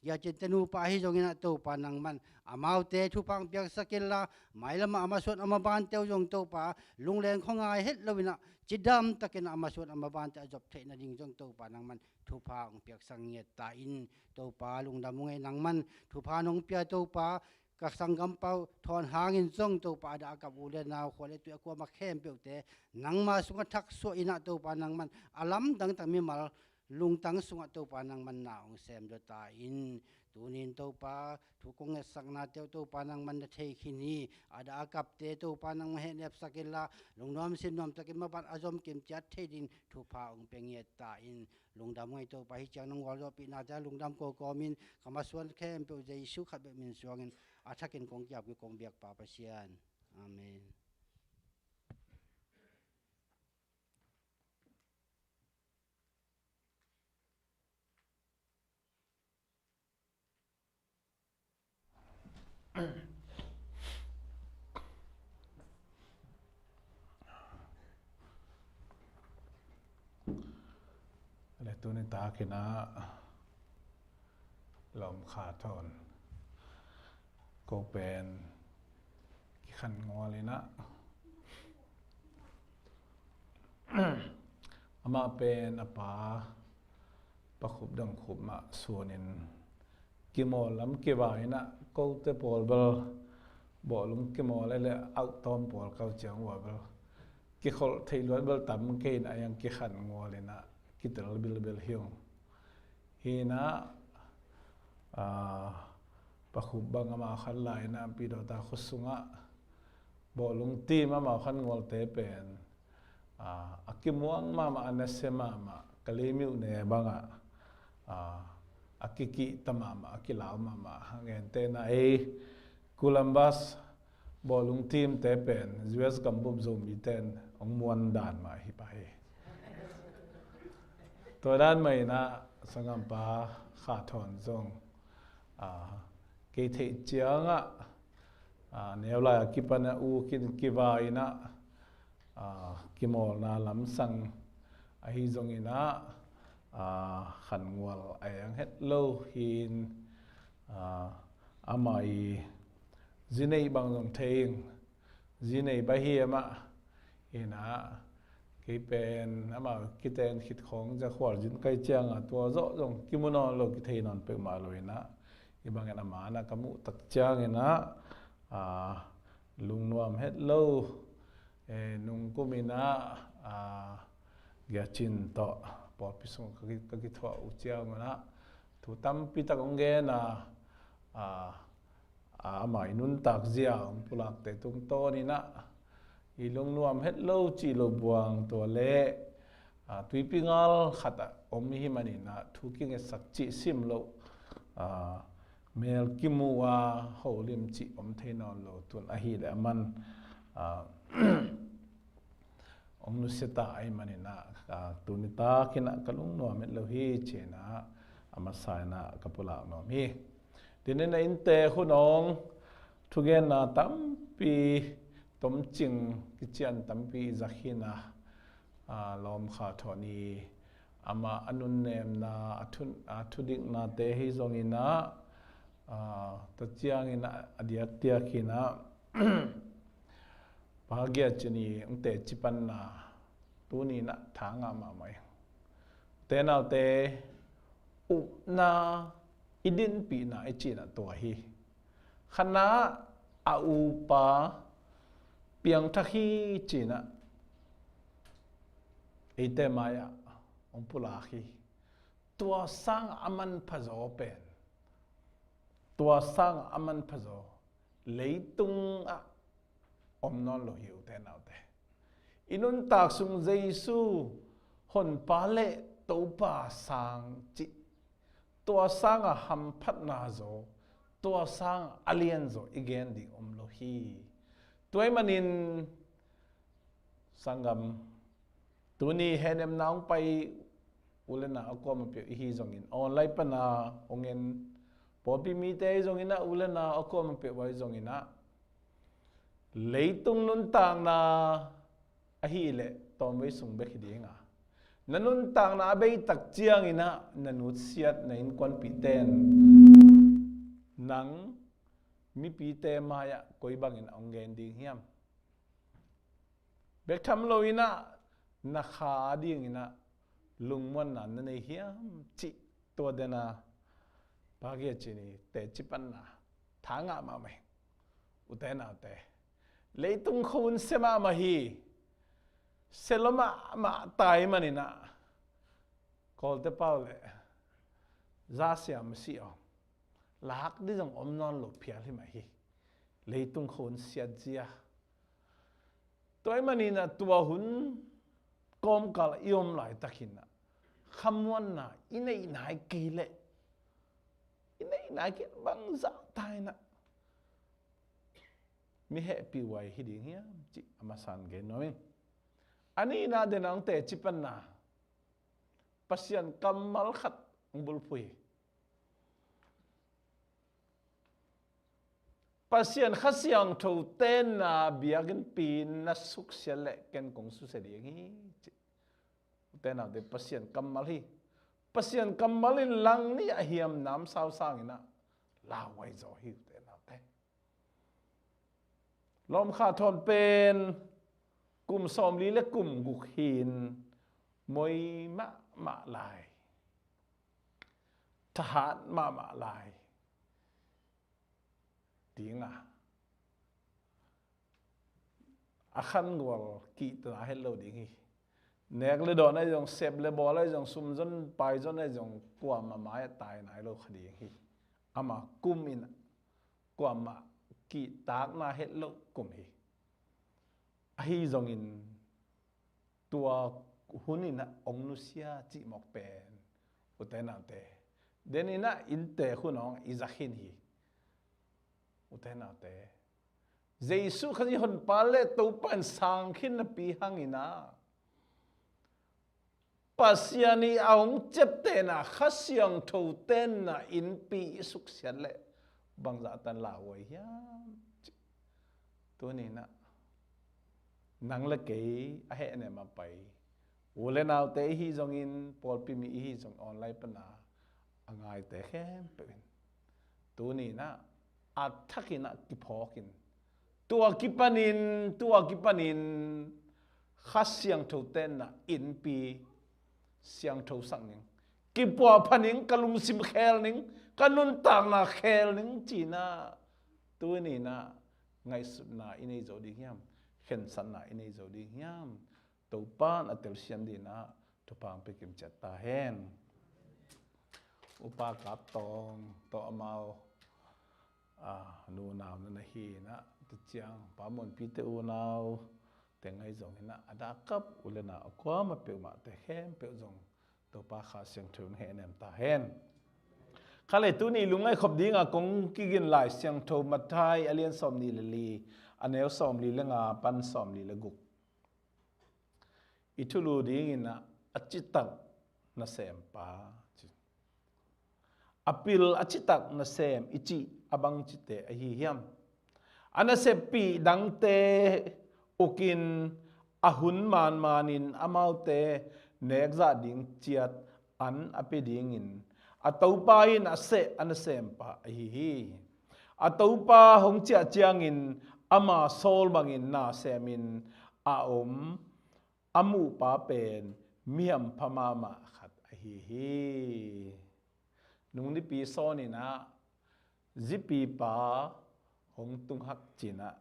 Giacinte nupa ahi zongin ah Topa nangman amaute thupha hong piaksak inla, mailamah a masuan a mabante uh zong Topa lungleng khuangai het loin ah cidamtakin ah a masuan a mabante a zop theih nading zong Topa nangman thupha hong piaksak ngiat ta in. Topa lungdam ung ei, nangman thupha nong pia Topa, ka sanggampa uh Thawn hangin zong Topa a dah a kap u le nau, khua le tui a kuamah khempeuhte nangma sungah thaksuah in ah Topa nangman a lamdang tak mimal lungtang sungah Topa nangman na hong semzaw ta in. Tunin Topa thu kong ngetsaknate uh Topa nangman na thei khin hi. A dah a kapte Topa nangman hehnepsak inla, lungnuam sinnuam takin maban a zom kim ciat thei ding thupha hong pia ngiat ta in. Lungdam ung ei Topa, hih ciang nong gualzawhpihnate ah lungdam kawkawmin ka masuan khempeuh Jesu khat bek min suangin a thakin kong ki-ap kong biak Pa Pasian. Amen. Le tuni takin ah Lawm Kha Thawn ko pen kikhan ngual in ah amah pen a pa Pa Khup Dang Khup mah suanin kimawl lam kivai in ah, kote pawl bel bawhlung kimawl le le auhtawm pawl kau ciang ua bel kikholh theih luat bel tam kei in ah, a yang kikhan ngual in ah kitel bilbel hi ung. Hi in ah, aa, Pa Khup bang amau khan lai in ah Pidawta khua sungah bawhlung team amau khan ngualte pen, aa, a kimuang mahmah, a nasia mahmah, ka leimiuh ne bangah, aa, a kikihta mahmah, a kilau mahmah. A ngente in ah ei Columbus bawhlung teamte pen U S gambup Zomite in hong muan dan mah hi pah hi. Tua dan mah in ah sanggampa Kha Thawn zong, aa, kei theih ciangah, aa, neu lai a kipan a u kin kivai in ah, aa, kimawlna lamsang ahi zongin ah, aa, khan ngual a eng het lo hi in, aa, amah i zi neih bang zong thei ing, zi neih bang hi amah. Hi in ah kei pen amah kiten khit khawng zia khualzin kai ciangah tua zawh zong kimu nawn lo, kithei nawn peuhmah lo in ah, hih bangin amah in ah ka muh tak ciangin ah, aa, lungnuam het lo. Eh, nungkum in ah, aa, Giacin tawh pawlpi sung ka ki-, ka kithuah uh ciangun ah thu tampi tak hong gen a, aa, aa, amah i nuntak zia hong pulakte tungtawn in ah i lungnuam het lo cih lo buang, tua le, aa, tuipi ngal khat ah om i hih manin ah thu kingetsak cih sim loh, aa, mel kimu a holim cih om thei nawn lo, tun ahih leh aman, aa, hong nusia ta ahih manin ah, aa, tuni takin ah ka lungnuam het lo hi ci-in ah a masa in ah ka pulak nuam hi. Tuni in ah innte hun hong thugenna tampi tomcing, kician tampi i zak hi in ah, aa, Lawm Kha Thawn i amah a nunnemna, a thu, a thudiknate hi zongin ah, aa, tua ciangin ah a diakdiak in ah Pa Giacin i hong teci panna tuni in ah tha ngah mahmah hi. Te naute, upna i dinpihna i cihna tua hi. Khatna ah a upa piangthak hi ci-in ah eite mai-ah hong pulak hi. Tua sangah a manphazaw pen, tua sangah a manphazaw leitungah om nawn lo hi, ute naute. I nuntak sung Jesu Honpa le Topa sang cih, tua sangah hamphatna zaw, tua sangah a lianzaw i gen ding om lo hi. Tua ahih manin sanggam, tuni hehnemna hong pai u le nau a kuamah peuh i hi zongin online pana hong en Pawlpi mite ahi zongin ah, u le nau a kuamah peuh ahi zongin ah, leitung nuntakna ahih leh tawmvei sung bek hi ding a, na nuntakna a bei tak ciangin ah na nutsiat na innkuanpihte in nang mipite mai-ah koi bangin hong gen ding hiam? Bek tham loin ah na kha dingin ah lungmuanna na nei hiam cih tua dena Pa Gia Cin i teci panna tha ngah mahmah hi. Ute naute, leitung khua hun sia mahmah hi. Sia lua mahmah tai manin ah Kawlte pau le za siam si aw, lak ding zong om nawn lo phial hi mah hi. Leitung khua hun siat zia. Tua ahih manin ah tua hun kawmkal i om laitakin ah khamuanna i neih nai kei leh, i neih nai kei bangzah ta in ah mi hehpih huai hi ding hiam cih a masa in gen nuam ing. A nihna dena hong teci panna, Pasian kammal khat hong bulphuh hi. Pasian Kha Siangtho tenna biakinnpi in na suksiat leh ken kong susia ding hi, ci. Ute naute, Pasian kammal hi. Pasian kammal in lang nih a hiam namsau sangin ah lauhuai zaw hi, ute naute. Lawmkha thawn pen kum sawmli le kum guk hi-in moi mahmah lai, thahat mahmah lai ding a, a khangual kihta het lo ding hi. Nek le dawn ahi zong, sep le bawl ahi zong, sum zon pai zon ahi zong, kuamah mai-ah tai nai lo kha ding hi. Ama kum in kuamah kihtakna het loh kum hi. Ahi zongin tua hun in ah hong nusia cih mawk pen, ute naute, den in ah inntek hun hong i zak khin hi. Ute naute, Jesuh Khazih Honpa le Topa in sang khin napi hangin ah Pasian i a hong ciaptehna Kha Siangtho tenna innpi i suksiat leh bangzah tan lauhuai hiam? Tuni-in ah nang le kei a hehnem a pai, u le naute ihi zongin, pawlpi mi ihi zong online pana a ngaite khempeuh in tuni-in ah a thakin ah kiphawkin, tua kipanin, tua kipanin Kha Siangtho tenna innpi siangtho sak ning, kipuahpha ning, ka lungsim khel ning, ka nuntakna khel ning ci-in ah tuni-in ah ngaihsutna i nei zo ding hiam? Khensatna i nei zo ding hiam? Topa'n a telsiam dingin ah thupha hong pia kim ciat ta hen. Upa Kap Tawng tawh amau, a, nunau na na hi-in ah, tua ciang Pa Muanpi te unau teng ahi zongin ah, a dak kap u le nau a kuamah peuhmahte khempeuh zong Topa Kha Siangtho in hehnem ta hen. Kha le tuni lungngaih khop dinga kong kigin Lai Siangtho Matthai a lian sawmnih le li, a neu sawmli le nga pan sawmli le guk. I thulu dingin ah a citak nasempa ci. A pil a citak nasem i cih a bangcite ahi hiam? A naseppih dangte ukin a hun manmanin amaute nekzah ding ciat an a pia dingin a topa in a seh a nasempa ahi hi. A topa hong ciah ciangin ama sawl bangin na semin a om a muhpa pen mihampha mahmah khat ahi hi. Nung nipi sawnin ah zipipa hong tunghak ci-in ah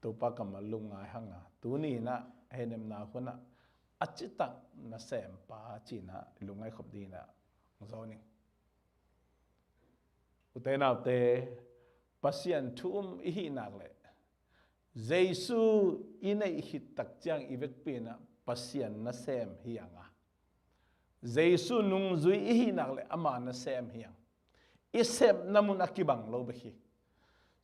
Topa kammal lungngai hang a, tuni-in ah hehnemna hunah a citak nasempa ci-in ah lungngaih khop dingin ah hong zawn ing. Ute naute, Pasian thu um i hih nak leh Jesuh i neih khit tak ciang i vekpi-in ah Pasian nasem hi hang a, Jesuh nungzui i hih nak leh ama nasem hi hang. I sepna mun a kibang lo bek hi.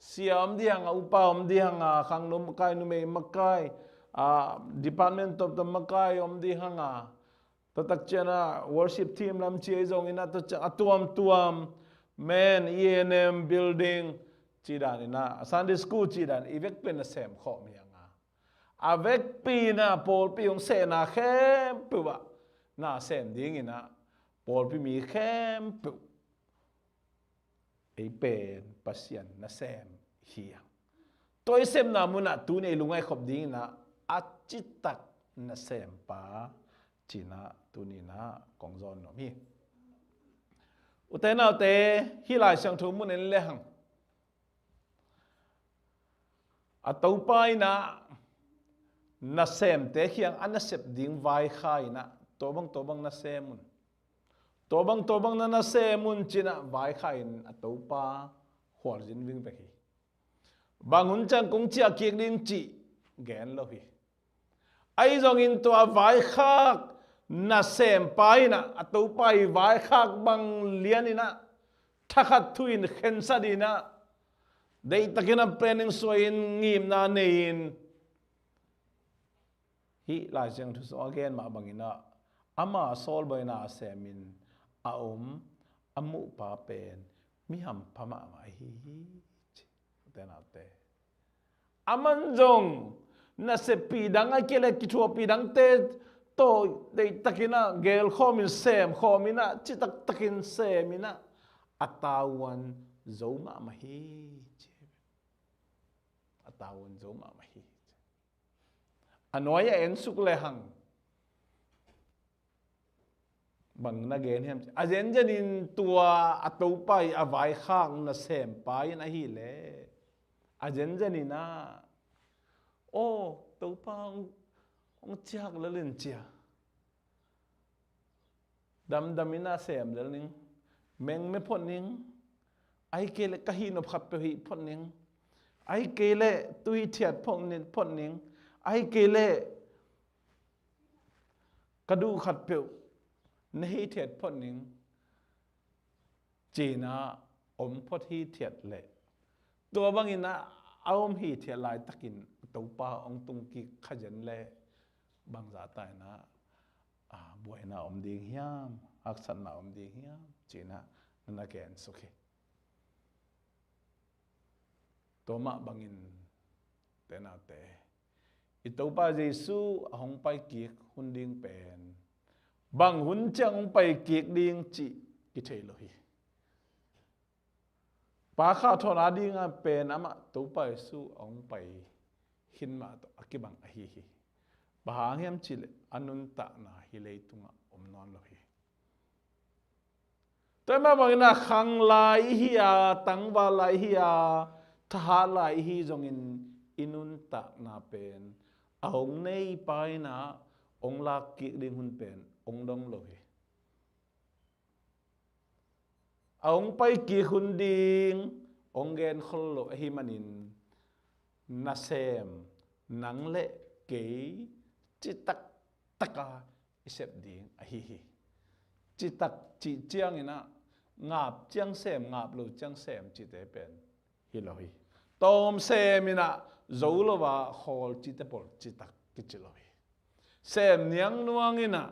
Sia om ding hang a, upa om ding hang a, khangno makai, numei makai, a, department tawmtawm makai om ding hang a, Tua tak ciangin ah worship team lam ci ahi zongin ah, tua ciang a tuamtuam, men, E N M, building, ci dan in ah, Sunday school ci dan, i vekpi in nasem khawm hi hang a. A vekpi in ah pawlpi hong sehna khempeuh ah nasem dingin ah, pawlpi mi khempeuh ei pen Pasian nasem hi a. Tua i sepna munah tuni ei lungngaih khop dingin ah, a citak nasempa ci-in ah tuni in ah kong zawn nuam hi. Ute naute, hih Lai Siangtho mun en le hang, a Topa in ah nasemte kiang a nasep ding vaikhak in ah, tua bang tua bang nasem un, tua bang tua bang na nasem un ci-in ah vaikhak in a Topa khualzin vingvek hi. Bang hun ciang kong ciah kik ding cih gen lo hi. Ahi zongin tua vaikhak nasempa in ah, a Topa i vaikhak bang lian in ah, thakhat thu in khensat in ah, deihtakin a pen hong suai in, ngimna nei in, hih Lai Siangtho sung a gen mah bangin ah, ama sawlbaina a semin a om a muhpa pen mi hampha mahmah ahi hi, ci. Ute naute, aman zong naseppih dang, ahih kei leh kithuahpih dangte tawh deihtakin ah gelkhawm in, sem khawm in ah, citak takin sem in ah, a tavuan zo mahmah hi, ci. A tavuan zo mahmah hi. A nuai-ah en suk le hang, bang na gen hiam cih leh, a zenzen in tua a Topa i a vaikhak nasempa in ahih leh, a zenzen in ah, aw, Topa hong, hong ciak lel in ci a, damdam in ah sem lel ning, mengme phot ning, ahih kei leh ka hih nop khatpeuh hih phot ning, ahih kei leh tu hithiat phot ning, phot ning, ahih kei leh ka duh khatpeuh na hithiat phot ning, ci-in ah om phot hithiat leh, tua bangin ah a om hithiat laitakin Topa hong tung kik kha zen leh, bangzah ta in ah, a, buaina om ding hiam, haksatna om ding hiam, ci-in ah na na gen suk hi. Tua mah bangin, ute naute, i Topa Jesu a hong pai kik hun ding pen bang hun ciang hong pai kik ding cih kithei lo hi. Pakhah thawn a ding a pen amah Topa Jesu a hong pai khin mah tawh a kibang ahi hi. Bang hang hiam cih leh a nuntakna hih leitungah om nawn lo hi. Tua mah bangin ah khang lai i hi a, tangval lai i hi a, thahat lai i hi zongin, i nuntakna pen a hong neipa in ah hong lak kik ding hun pen hong dong lo hi. A hong pai kik hun ding hong gen khol lo ahih manin, nasem, nang le kei citak taka i sep ding ahi hi. Citak cih ciangin ah, ngap ciang sem, ngap lo ciang sem cihte pen hi lo hi. Tawm sem in ah zo lo a khawl cihte pawl citak kici lo hi. Sem niangnuang in ah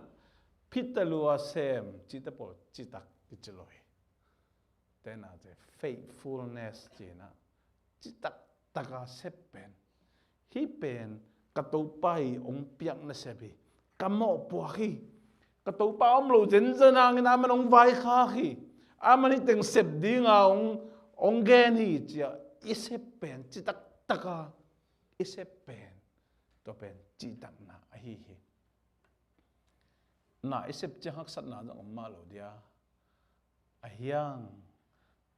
phit ta lua sem cihte pawl citak kici lo hi. Ute naute, faithfulness ci-in ah, citak taka sep pen, hih pen ka Topa i hong piak nasep hi, ka mawhpuak hi, ka Topa om lo zenzen hangin aman hong vaikhak hi, aman hih teng sep dinga hong, hong gen hi, ci-a i sep pen, citak taka i sep pen, tua pen citakna ahi hi. Na i sep ciang haksatna zong om mah lo dia. Ahi hang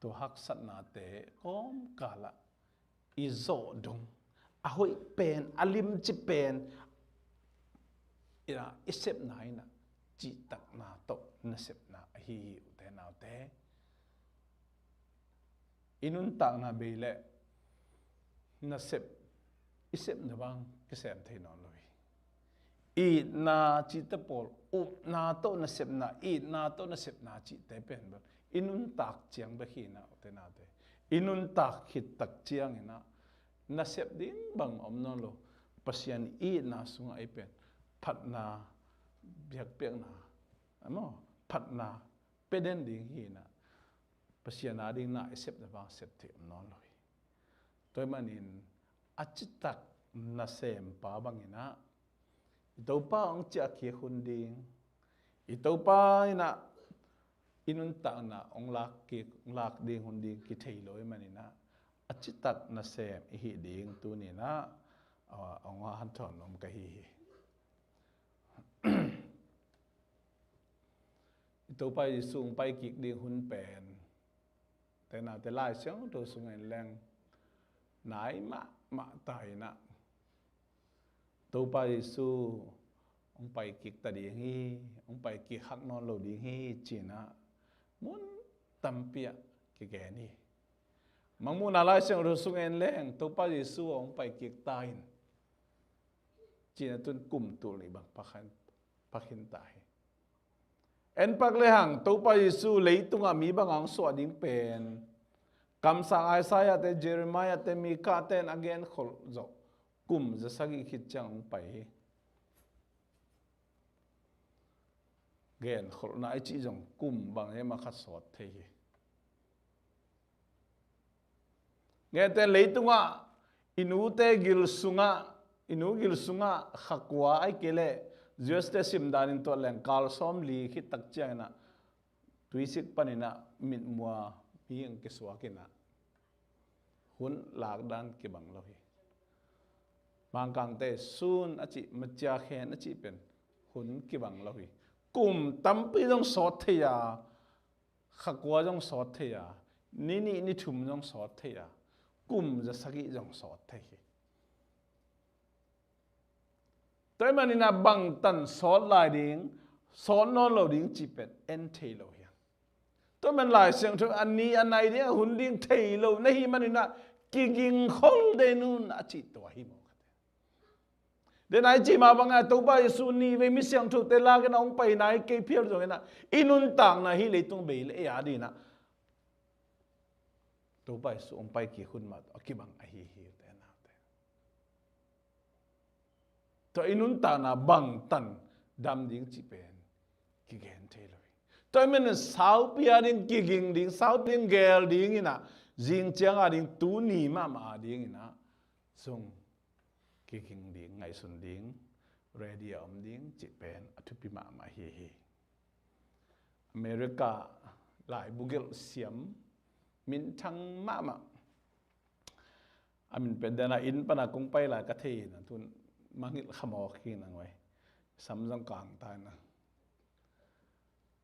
tua haksatnate kawmkalah i zawh dong, a hoih pen, a limci pen, i, i sepna in ah cihtakna tawh nasepna ahi hi, ute naute. I nuntakna bei leh nasep, i sepna bang kisem thei nawn lo hi. Itna cihte pawl, upna tawh nasepna, itna tawh nasepna cihte pen bel i nuntak ciang bek hi in ah, ute naute. I nuntak khit tak ciangin ah nasep ding bang om nawn lo. Pasian itna sungah ei pen phatna, biakpiakna, Maw, phatna pia den ding hi inah, Pasian a ding na i sepna bang sep thei om nawn lo hi. Tua ahih manin a citak nasempa bang inah i Topa hong ciahkik hun ding, i Topa inah i nuntakna hong lak kik, hong lak ding hun ding kithei lo ahih man inah a citak nasem i hih ding tuni inah, ah, hong hanthawn nuam ka hi hi. I Topa Jesu hong pai kik ding hun pen, te naute, Lai Siangtho sungah en leng nai mahmah ta inah, Topa Jesu hong pai kik ta ding hi, hong pai kik hak nawn lo ding hi ci inah mun tampi ah kigen hi. Mangmuhna Lai Siangtho sungah en leng Topa Jesu hong pai kik ta in ci inah tun kum tul nih bang pha khin, pha khin ta hi. En pak lehang Topa Jesu leitungah mi bangah hong suah ding pen kamsang Isaiah te, Jeremiah te, Mika te in a genkholh zawh kum za sagih khit ciang hong pai hi. Genkholhna i cih zong kum bang hiam a khat sawt thei hi. Ngeite, leitungah i nute gil sungah, i nu gil sungah kha kua ahih kei leh, Jews te simdan in tuat leng kal sawmli khit tak ciang inah tuisik pan inah mitmuh mi hong kisuak inah hun lakdan kibang lo hi. Mangkangte sun a cih, macia khen a cih pen hun kibang lo hi. Kum tampi zong sawt thei a, kha kua zong sawt thei a, ni nih ni thum zong sawt thei a, kum za sagih zong sawt thei hi. Tua ahih man inah bangtan sawt lai ding, sawt nawn lo ding cih pen en thei lo hi. Tua ahih man Lai Siangtho a ni a nai ding a hun ding thei lo na hih man inah kiging khol den un a cih tua hi maw. Den a i cih mah bangah Topa Jesu nih vei mi siangthote lak inah hong pai nai kei phial zong inah i nuntakna hih leitung bei le ei a ding inah Topa Jesu hong pai kik hun mah tawh a kibang ahi hi, ute naute. Tua i nuntakna bangtan dam ding cih pen kigen thei lo hi. Tua ahih man saupi a ding kiging ding, saupi ding gel ding inah, zing ciang a ding, tuni mahmah a ding inah zong kiging ding, ngaihsun ding, ready a om ding cih pen a thupi mahmah hi hi. America laibu gelh siam minthang mahmah, a min pen den a, inn pana kong pai lai ka thei inah tun mangngilh kha mawk hi inah ngoi, sam zong kang ta inah.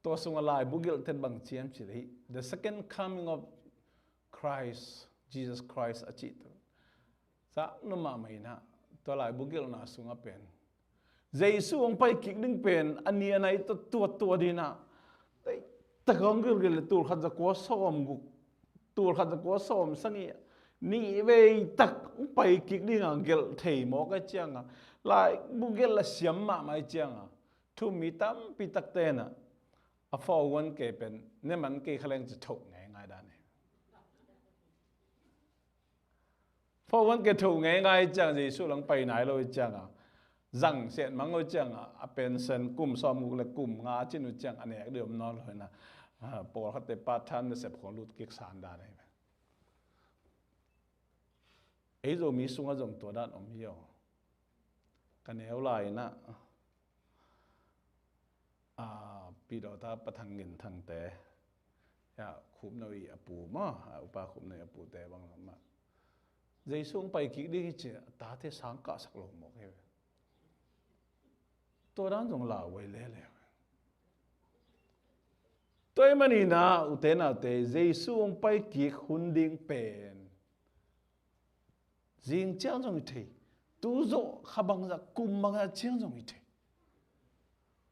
Tua sungah laibu gelh ten bang ci hiam cih leh, The Second Coming of Christ, Jesus Christ a cih tu. Zak nuam mahmah inah tua laibu gelhna sungah pen Jesu hong pai kik ding pen a ni a nai tawh tuattuat inah, tak hong gelhgelh leh tul khat za kua sawm guk, tul khat za kua sawm sagih, nih vei tak hong pai kik ding a gelh thei mawk ahih ciangah, laibu gelh a siam mahmah ahih ciangah, thu-um mi tampi takte inah a four oh one K pen ne man kei kha leng ci thoh ngeingai dan hi. Four oh one K thoh ngeingai ciang Jesu lang pai nai lo ahih ciangah, zang siat mang lo ahih ciangah, a pension kum sawmguk le kum nga cin uh ciang a nek ding om nawn lo inah, ah, pawlkhatte part time nasep khong lut kik san dan ahi. Ei Zomi sungah zong tua dan om hi aw. Ka neu lai inah, ah, Pi Dawta, Pa Thang Gin Thangte, ya, Khupno i a pu maw, ah, Upa Khupno i a pute bang lam mah, Jesu hong pai kik ding hi ci a tate sang kahsak lo mawk hi ve. Tua dan zong lauhuai lele. Tua ahih man inah ute naute, Jesu hong pai kik hun ding pen zing ciang zong hi thei. Tu zawh kha bangzah, kum bangzah ciang zong hi thei.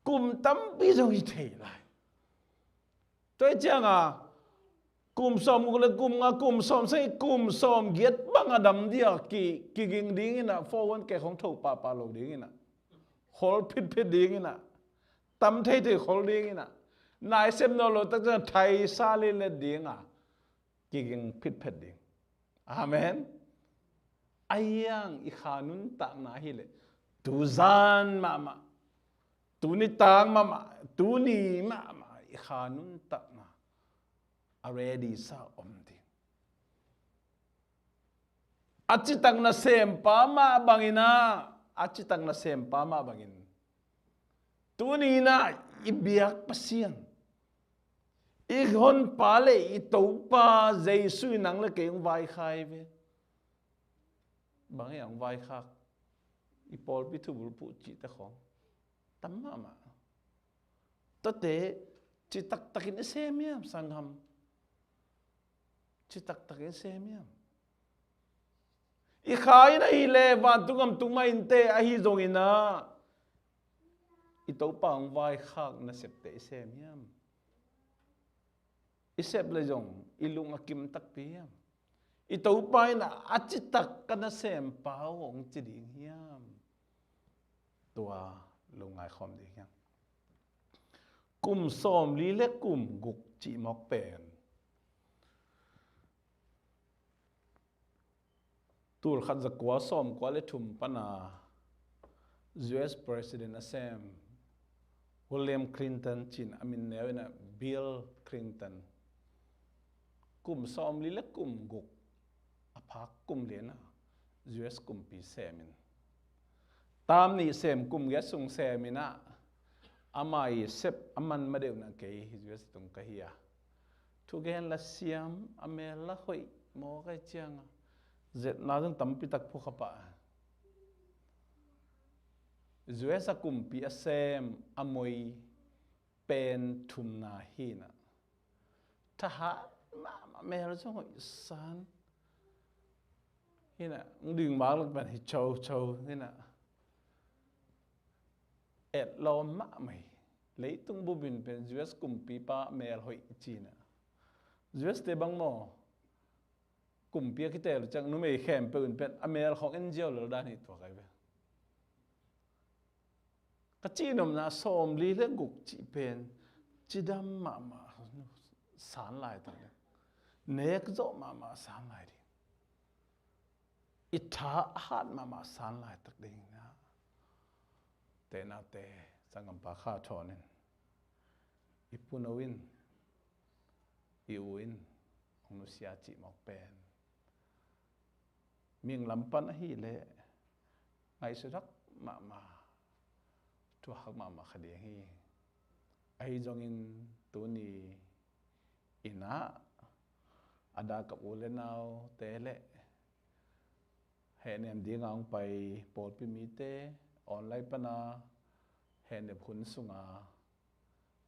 Kum tampi zong hi thei lai. Tua ahih ciangah kum sawmguk le kum nga, kum sawmsagih, kum sawmgiat bang a dam dia ki, kiging ding inah four oh one K khong thoh pahpah lo ding inah, khol phitphit ding inah, tam theithei khol ding inah, na i sem nawn lo tak ciangah thaisa letlet ding a kiging phitphet ding. Amen. Ahi hang i kha nuntakna hi leh tuzan mahmah, Tuni tang mahmah, tuni mahmah i kha nuntakna a ready sa om ding. A citak nasempa mah bangin ah, a citak nasempa mah bangin tuni in ah i biak Pasian, i honpa le i Topa Jesu in nang le kei hong vaikhak hi ve. Bang hang hong vaikhak? I pawlpi thubulphuh cihte khawng tam mahmah. Tuate citaktakin i sem hiam, sanggam? Citaktakin i sem hiam? I kha in ahih leh vantung gam tung mah inteh, ahi zongin ah i Topa hong vaikhak nasepte i sem hiam? I sep leh zong i lung a kim takpi hiam? I Topa in a citak ka nasempa uh hong ci ding hiam? Tua lungngai khawm ding hiam? Kum sawmli le kum guk cih mawk pen tulkhat zakua sawmkua le thum pana U S President a sem William Clinton ci-in a min neu in ah Bill Clinton, kum sawmli le kum guk a phak kum lian ah U S kumpi sem in, tam nih sem kum giat sung sem in ah, ama i sep a man ma deuh in ah kei U S tung ka hi a, thugen la siam, a mel la hoih mawk ahih ciang a, zetna zong tampi tak phukha pah. U S a kumpi a sem a moi pen thumna hi in ah, thahat mahmah, mel zong hoih san hi in ah, hong ding mak lak pen hi cho cho hi in ah, etlawm mahmah hi. Leitung bupin pen U S kumpipa mel hoih ci in ah, U S te bang maw, kumpi a kitel uh ciang numei khempeuh in pen a mel khawng en ziau lel dan hi tuak ahi ve. Ka cihnopna sawmli le guk cih pen cidam mahmah san laitak ding, nek zawh mahmah san lai ding, i tha a hat mahmah san laitak ding in ah, tenate sanggampa kha thawn in, i puno in, i u in hong nusia cih mawk pen mihing lam pan ahih leh ngaihsut hak mahmah, thuak hak mahmah kha ding hi. Ahi zongin tuni in ah a dak a u le naute le hehnem ding a hong pai pawlpi mite, online pana hehnep hun sunga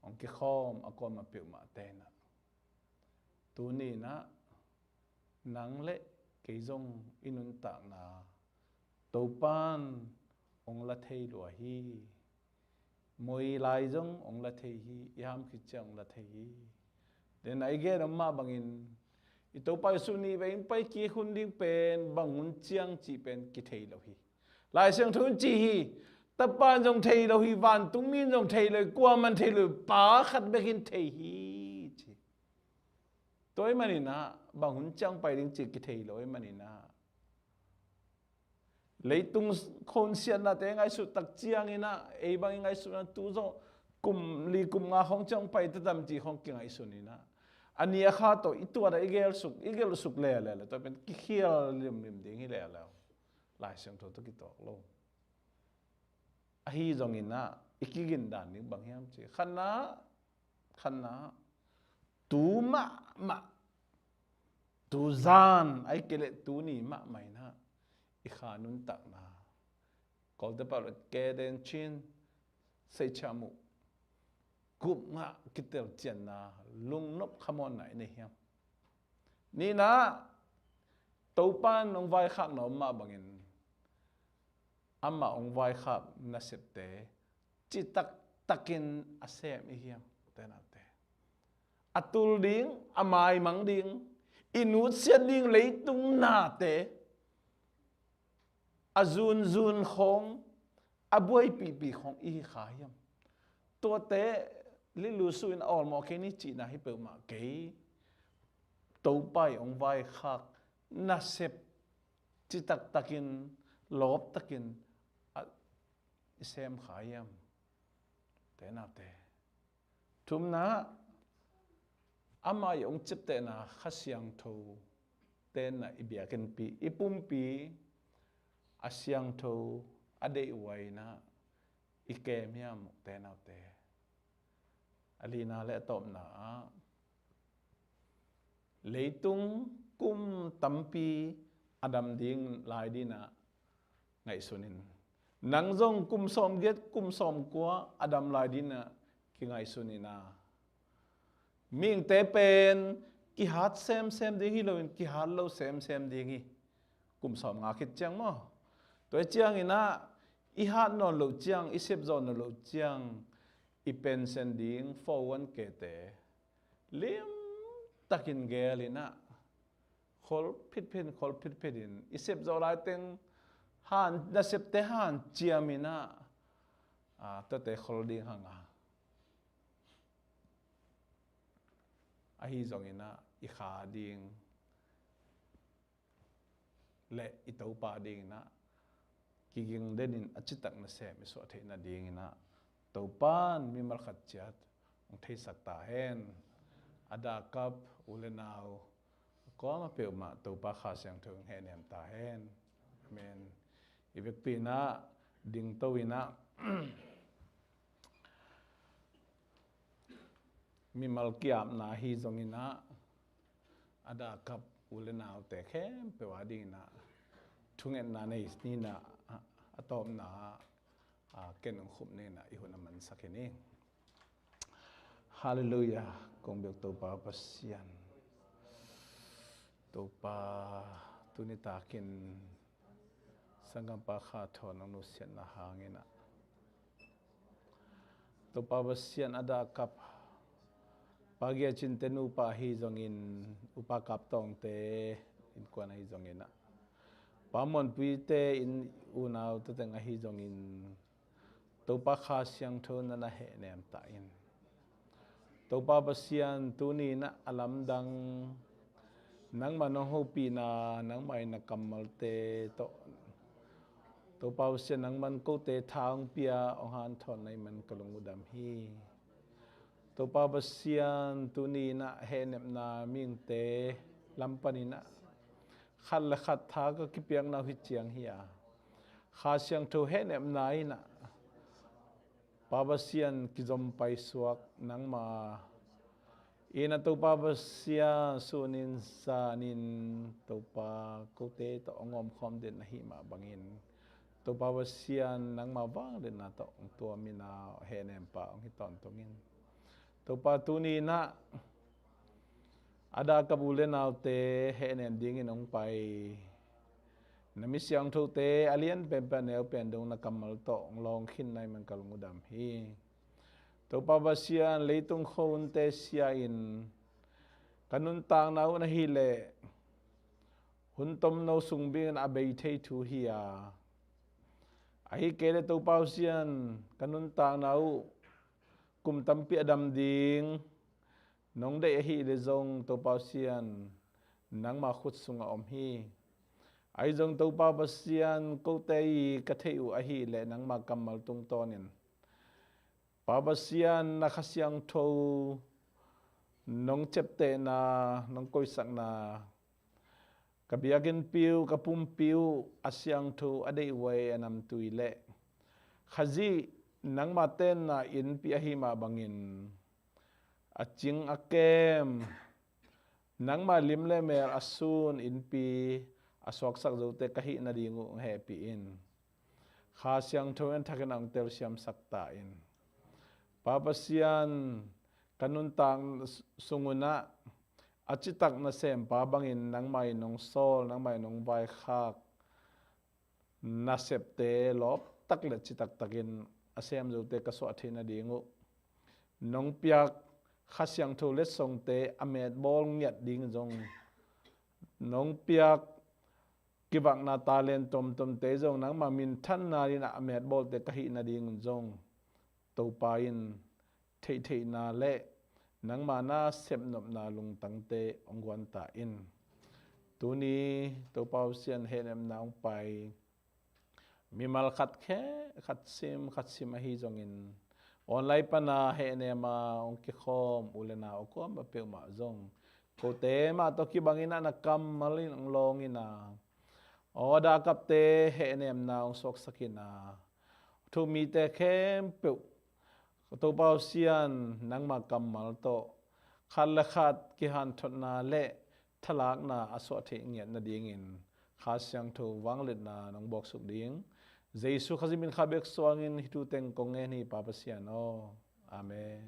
hong kikhawm a kuamah peuhmahte in ah, tuni in ah nang le kei zong i nuntakna Topan hong la thei lua hi. Moi lai zong hong la thei hi, i ham khit ciang hong la thei hi. Tua in ah i gen om mah bangin i Topa Jesu nih vei hong pai kik hun ding pen bang hun ciang cih pen kithei lo hi. Lai Siangtho in ci hi, Tapa in zong thei lo hi, vantungmi in zong thei lo hi, kuaman thei lo hi, Pa khat bek in thei hi ci. Tua ahih manin ah bang hun ciang pai ding cih kithei lo ahih manin ah, leitung khonsiatnate ngaihsut tak ciangin ah, ei bang i ngaihsutna tu zawh kum li kum nga khawng ciang pai ta tam cih khawng kingaihsun in ah, a ni a kha tawh i tuat ah i gelsuk, i gelsuk leuleu le, tua pen kikhial limlim ding hi leuleu. Lai Siangtho tawh kituak lo. Ahi zongin ah i kigin dan ding bang hiam cih, khatna, khatna, tu mahmah, tu zan, ahih kei leh tuni mahmah in ah i kha nuntakna, Kawlte pau le keden chin, seicham uh, gupngah kitelcianna, lungnop khamuanna i nei hiam? Nihna, Topan hong vaikhak na om mah bangin amah hong vaikhak nasepte citaktakin a sem i hiam? Tenate, a tul ding, a maimang ding, i nutsiat ding leitung nate a zunzun khawng, a buaipihpih khawng i hi kha hiam? Tuate lilusu in a awlmawh kei ni cihna hi peuhmah kei. Topa i hong vaikhak nasep citaktakin, lawptakin a i sem kha hiam? te naute. Thumna, amah i hong ciaptehna Kha Siangtho tenna i biakinnpi, i pumpi a siangtho a deih uh a inah i kem hiam uh te naute. A lina le a tawpna ah leitung kum tampi a dam ding lai dinah ngaihsun in. Nang zong kum sawmgiat, kum sawmkua a dam lai dinah kingaihsun inah. Mihingte pen kihat semsem ding hi loin kihat lo semsem ding hi. Kum sawmnga khit ciang maw? Tua cianginah i hat nawn loh ciang, i sepzawh nawn loh ciang, i pension ding four oh one K te limtakin gel inah, khol phitphitin, khol phitphitin i sepzawh laiteng han, nasepte hanciam inah, a, tuate khol ding hanga. Ahi zonginah i Kha ding le i Topa dinginah kiging denin a citak nasem i suah theih nadinginah Topan mimal khat ciat hong theisak ta hen. A dakap u le nau a kuama peuhmah Topa Kha Siangtho in hehnem ta hen. Amen. I vekpi inah dingto inah mimal kiapna ahi zonginah a dakap u le naute khempeuh a dinginah thungetna nei ninah a tawpna ah ken hong khum ninah i hun a mansak hi ni. Halleluiah. Kong biak Topa Pasian. Topa, tuni takin sanggampa Kha Thawn nong nusiatna hanginah Topa Pasian a dakap Pa Gia Cin te nupa ahi zongin, Upa Kap Tawng te innkuan ahi zonginah, Pa Muan Pui te inn unau te teng ahi zongin, Topa Kha Siangtho na na hehnem ta in. Topa Pasian, tuni inah a lamdang nangmah nong hopihna, nangmah in na kammalte tawh, Topa Pasian, nangman kote tha hong pia, hong hanthawn na hih man ka lung uh dam hi. Topa Pasian, tuni inah hehnepna mihingte lam paninah khat le khat tha ka kipiakna uh hi ciang hi a, Kha Siangtho hehnepna inah Pa Pasian, kizom paisuak nangmah inah Topa Pasian, sunin sanin Topa kote tawh hong omkhawm den ahih mah bangin, Topa Pasian, nangmah vangliatna tawh hong tuam inah hehnempa hong hi tawntung in. Topa, tuni inah a dakap u le naute hehnem dingin hong pai na mi siangthote a lian penpen a neu pen dong na kammal tawh hong lawng khin na hih man ka lung uh dam hi. Topa Pasian, leitung khuahunte sia-in ka nuntakna uh na hih leh hun tomno sung bingin a bei thei thu hi a, ahi kei leh Topa Pasian, ka nuntakna uh kum tampi a dam ding nong deih ahih leh zong, Topa Pasian, nangma khut sungah om hi. Ahi zong Topa Pasian, kote i ka theih uh ahih leh nangma kammal tungtawnin, Pa Pasian, na Kha Siangtho nong ciaptehna, nong koihsakna, ka biakinnpi uh, ka pumpi uh a siangtho, a deih huai, a namtui leh Khazih nangma tenna innpi ahih mah bangin, a cing a kem, nangma lim le mel a sun innpi a suaksak zote ka hih nading uh hong hehpih in. Kha Siangtho in a thakin hong telsiamsak ta in. Pa Pasian, ka nuntak sung unah a citak nasempa bangin nangmah in nong sawl, nangmah in nong vaikhak nasepte lawptak le citaktakin a sem zote ka suah theih nading uh nong piak Kha Siangtho letsongte a metbawl ngiat ding zong, nong piak kivakna talent tomtomte zong nangma minthanna in a metbawlte ka hih nading un zong, Topa in theihtheihna le nangma na sepnopna lungtangte hong guan ta in. Tuni Topa Pasian, hehnepna hong pai mimal khat khe, khat sim, khat sim ahi zongin, Online pana hehnem a hong kikhawm u le nau a kuamah peuhmah zong kote mah tawh kibangin ah na kammal in hong lawngin a, aw dakapte hehnemna hong suaksakin a, thu mite khempeuh Topa Pasian, nangma kammal tawh khat le khat kihanthotna le thalakna a suah theih ngiat nadingin Kha Siangtho vangliatna nong bawksuk ding Jesu Khazih min kha bek suangin hih thu teng kong ngen hi, Pa Pasian aw. Amen.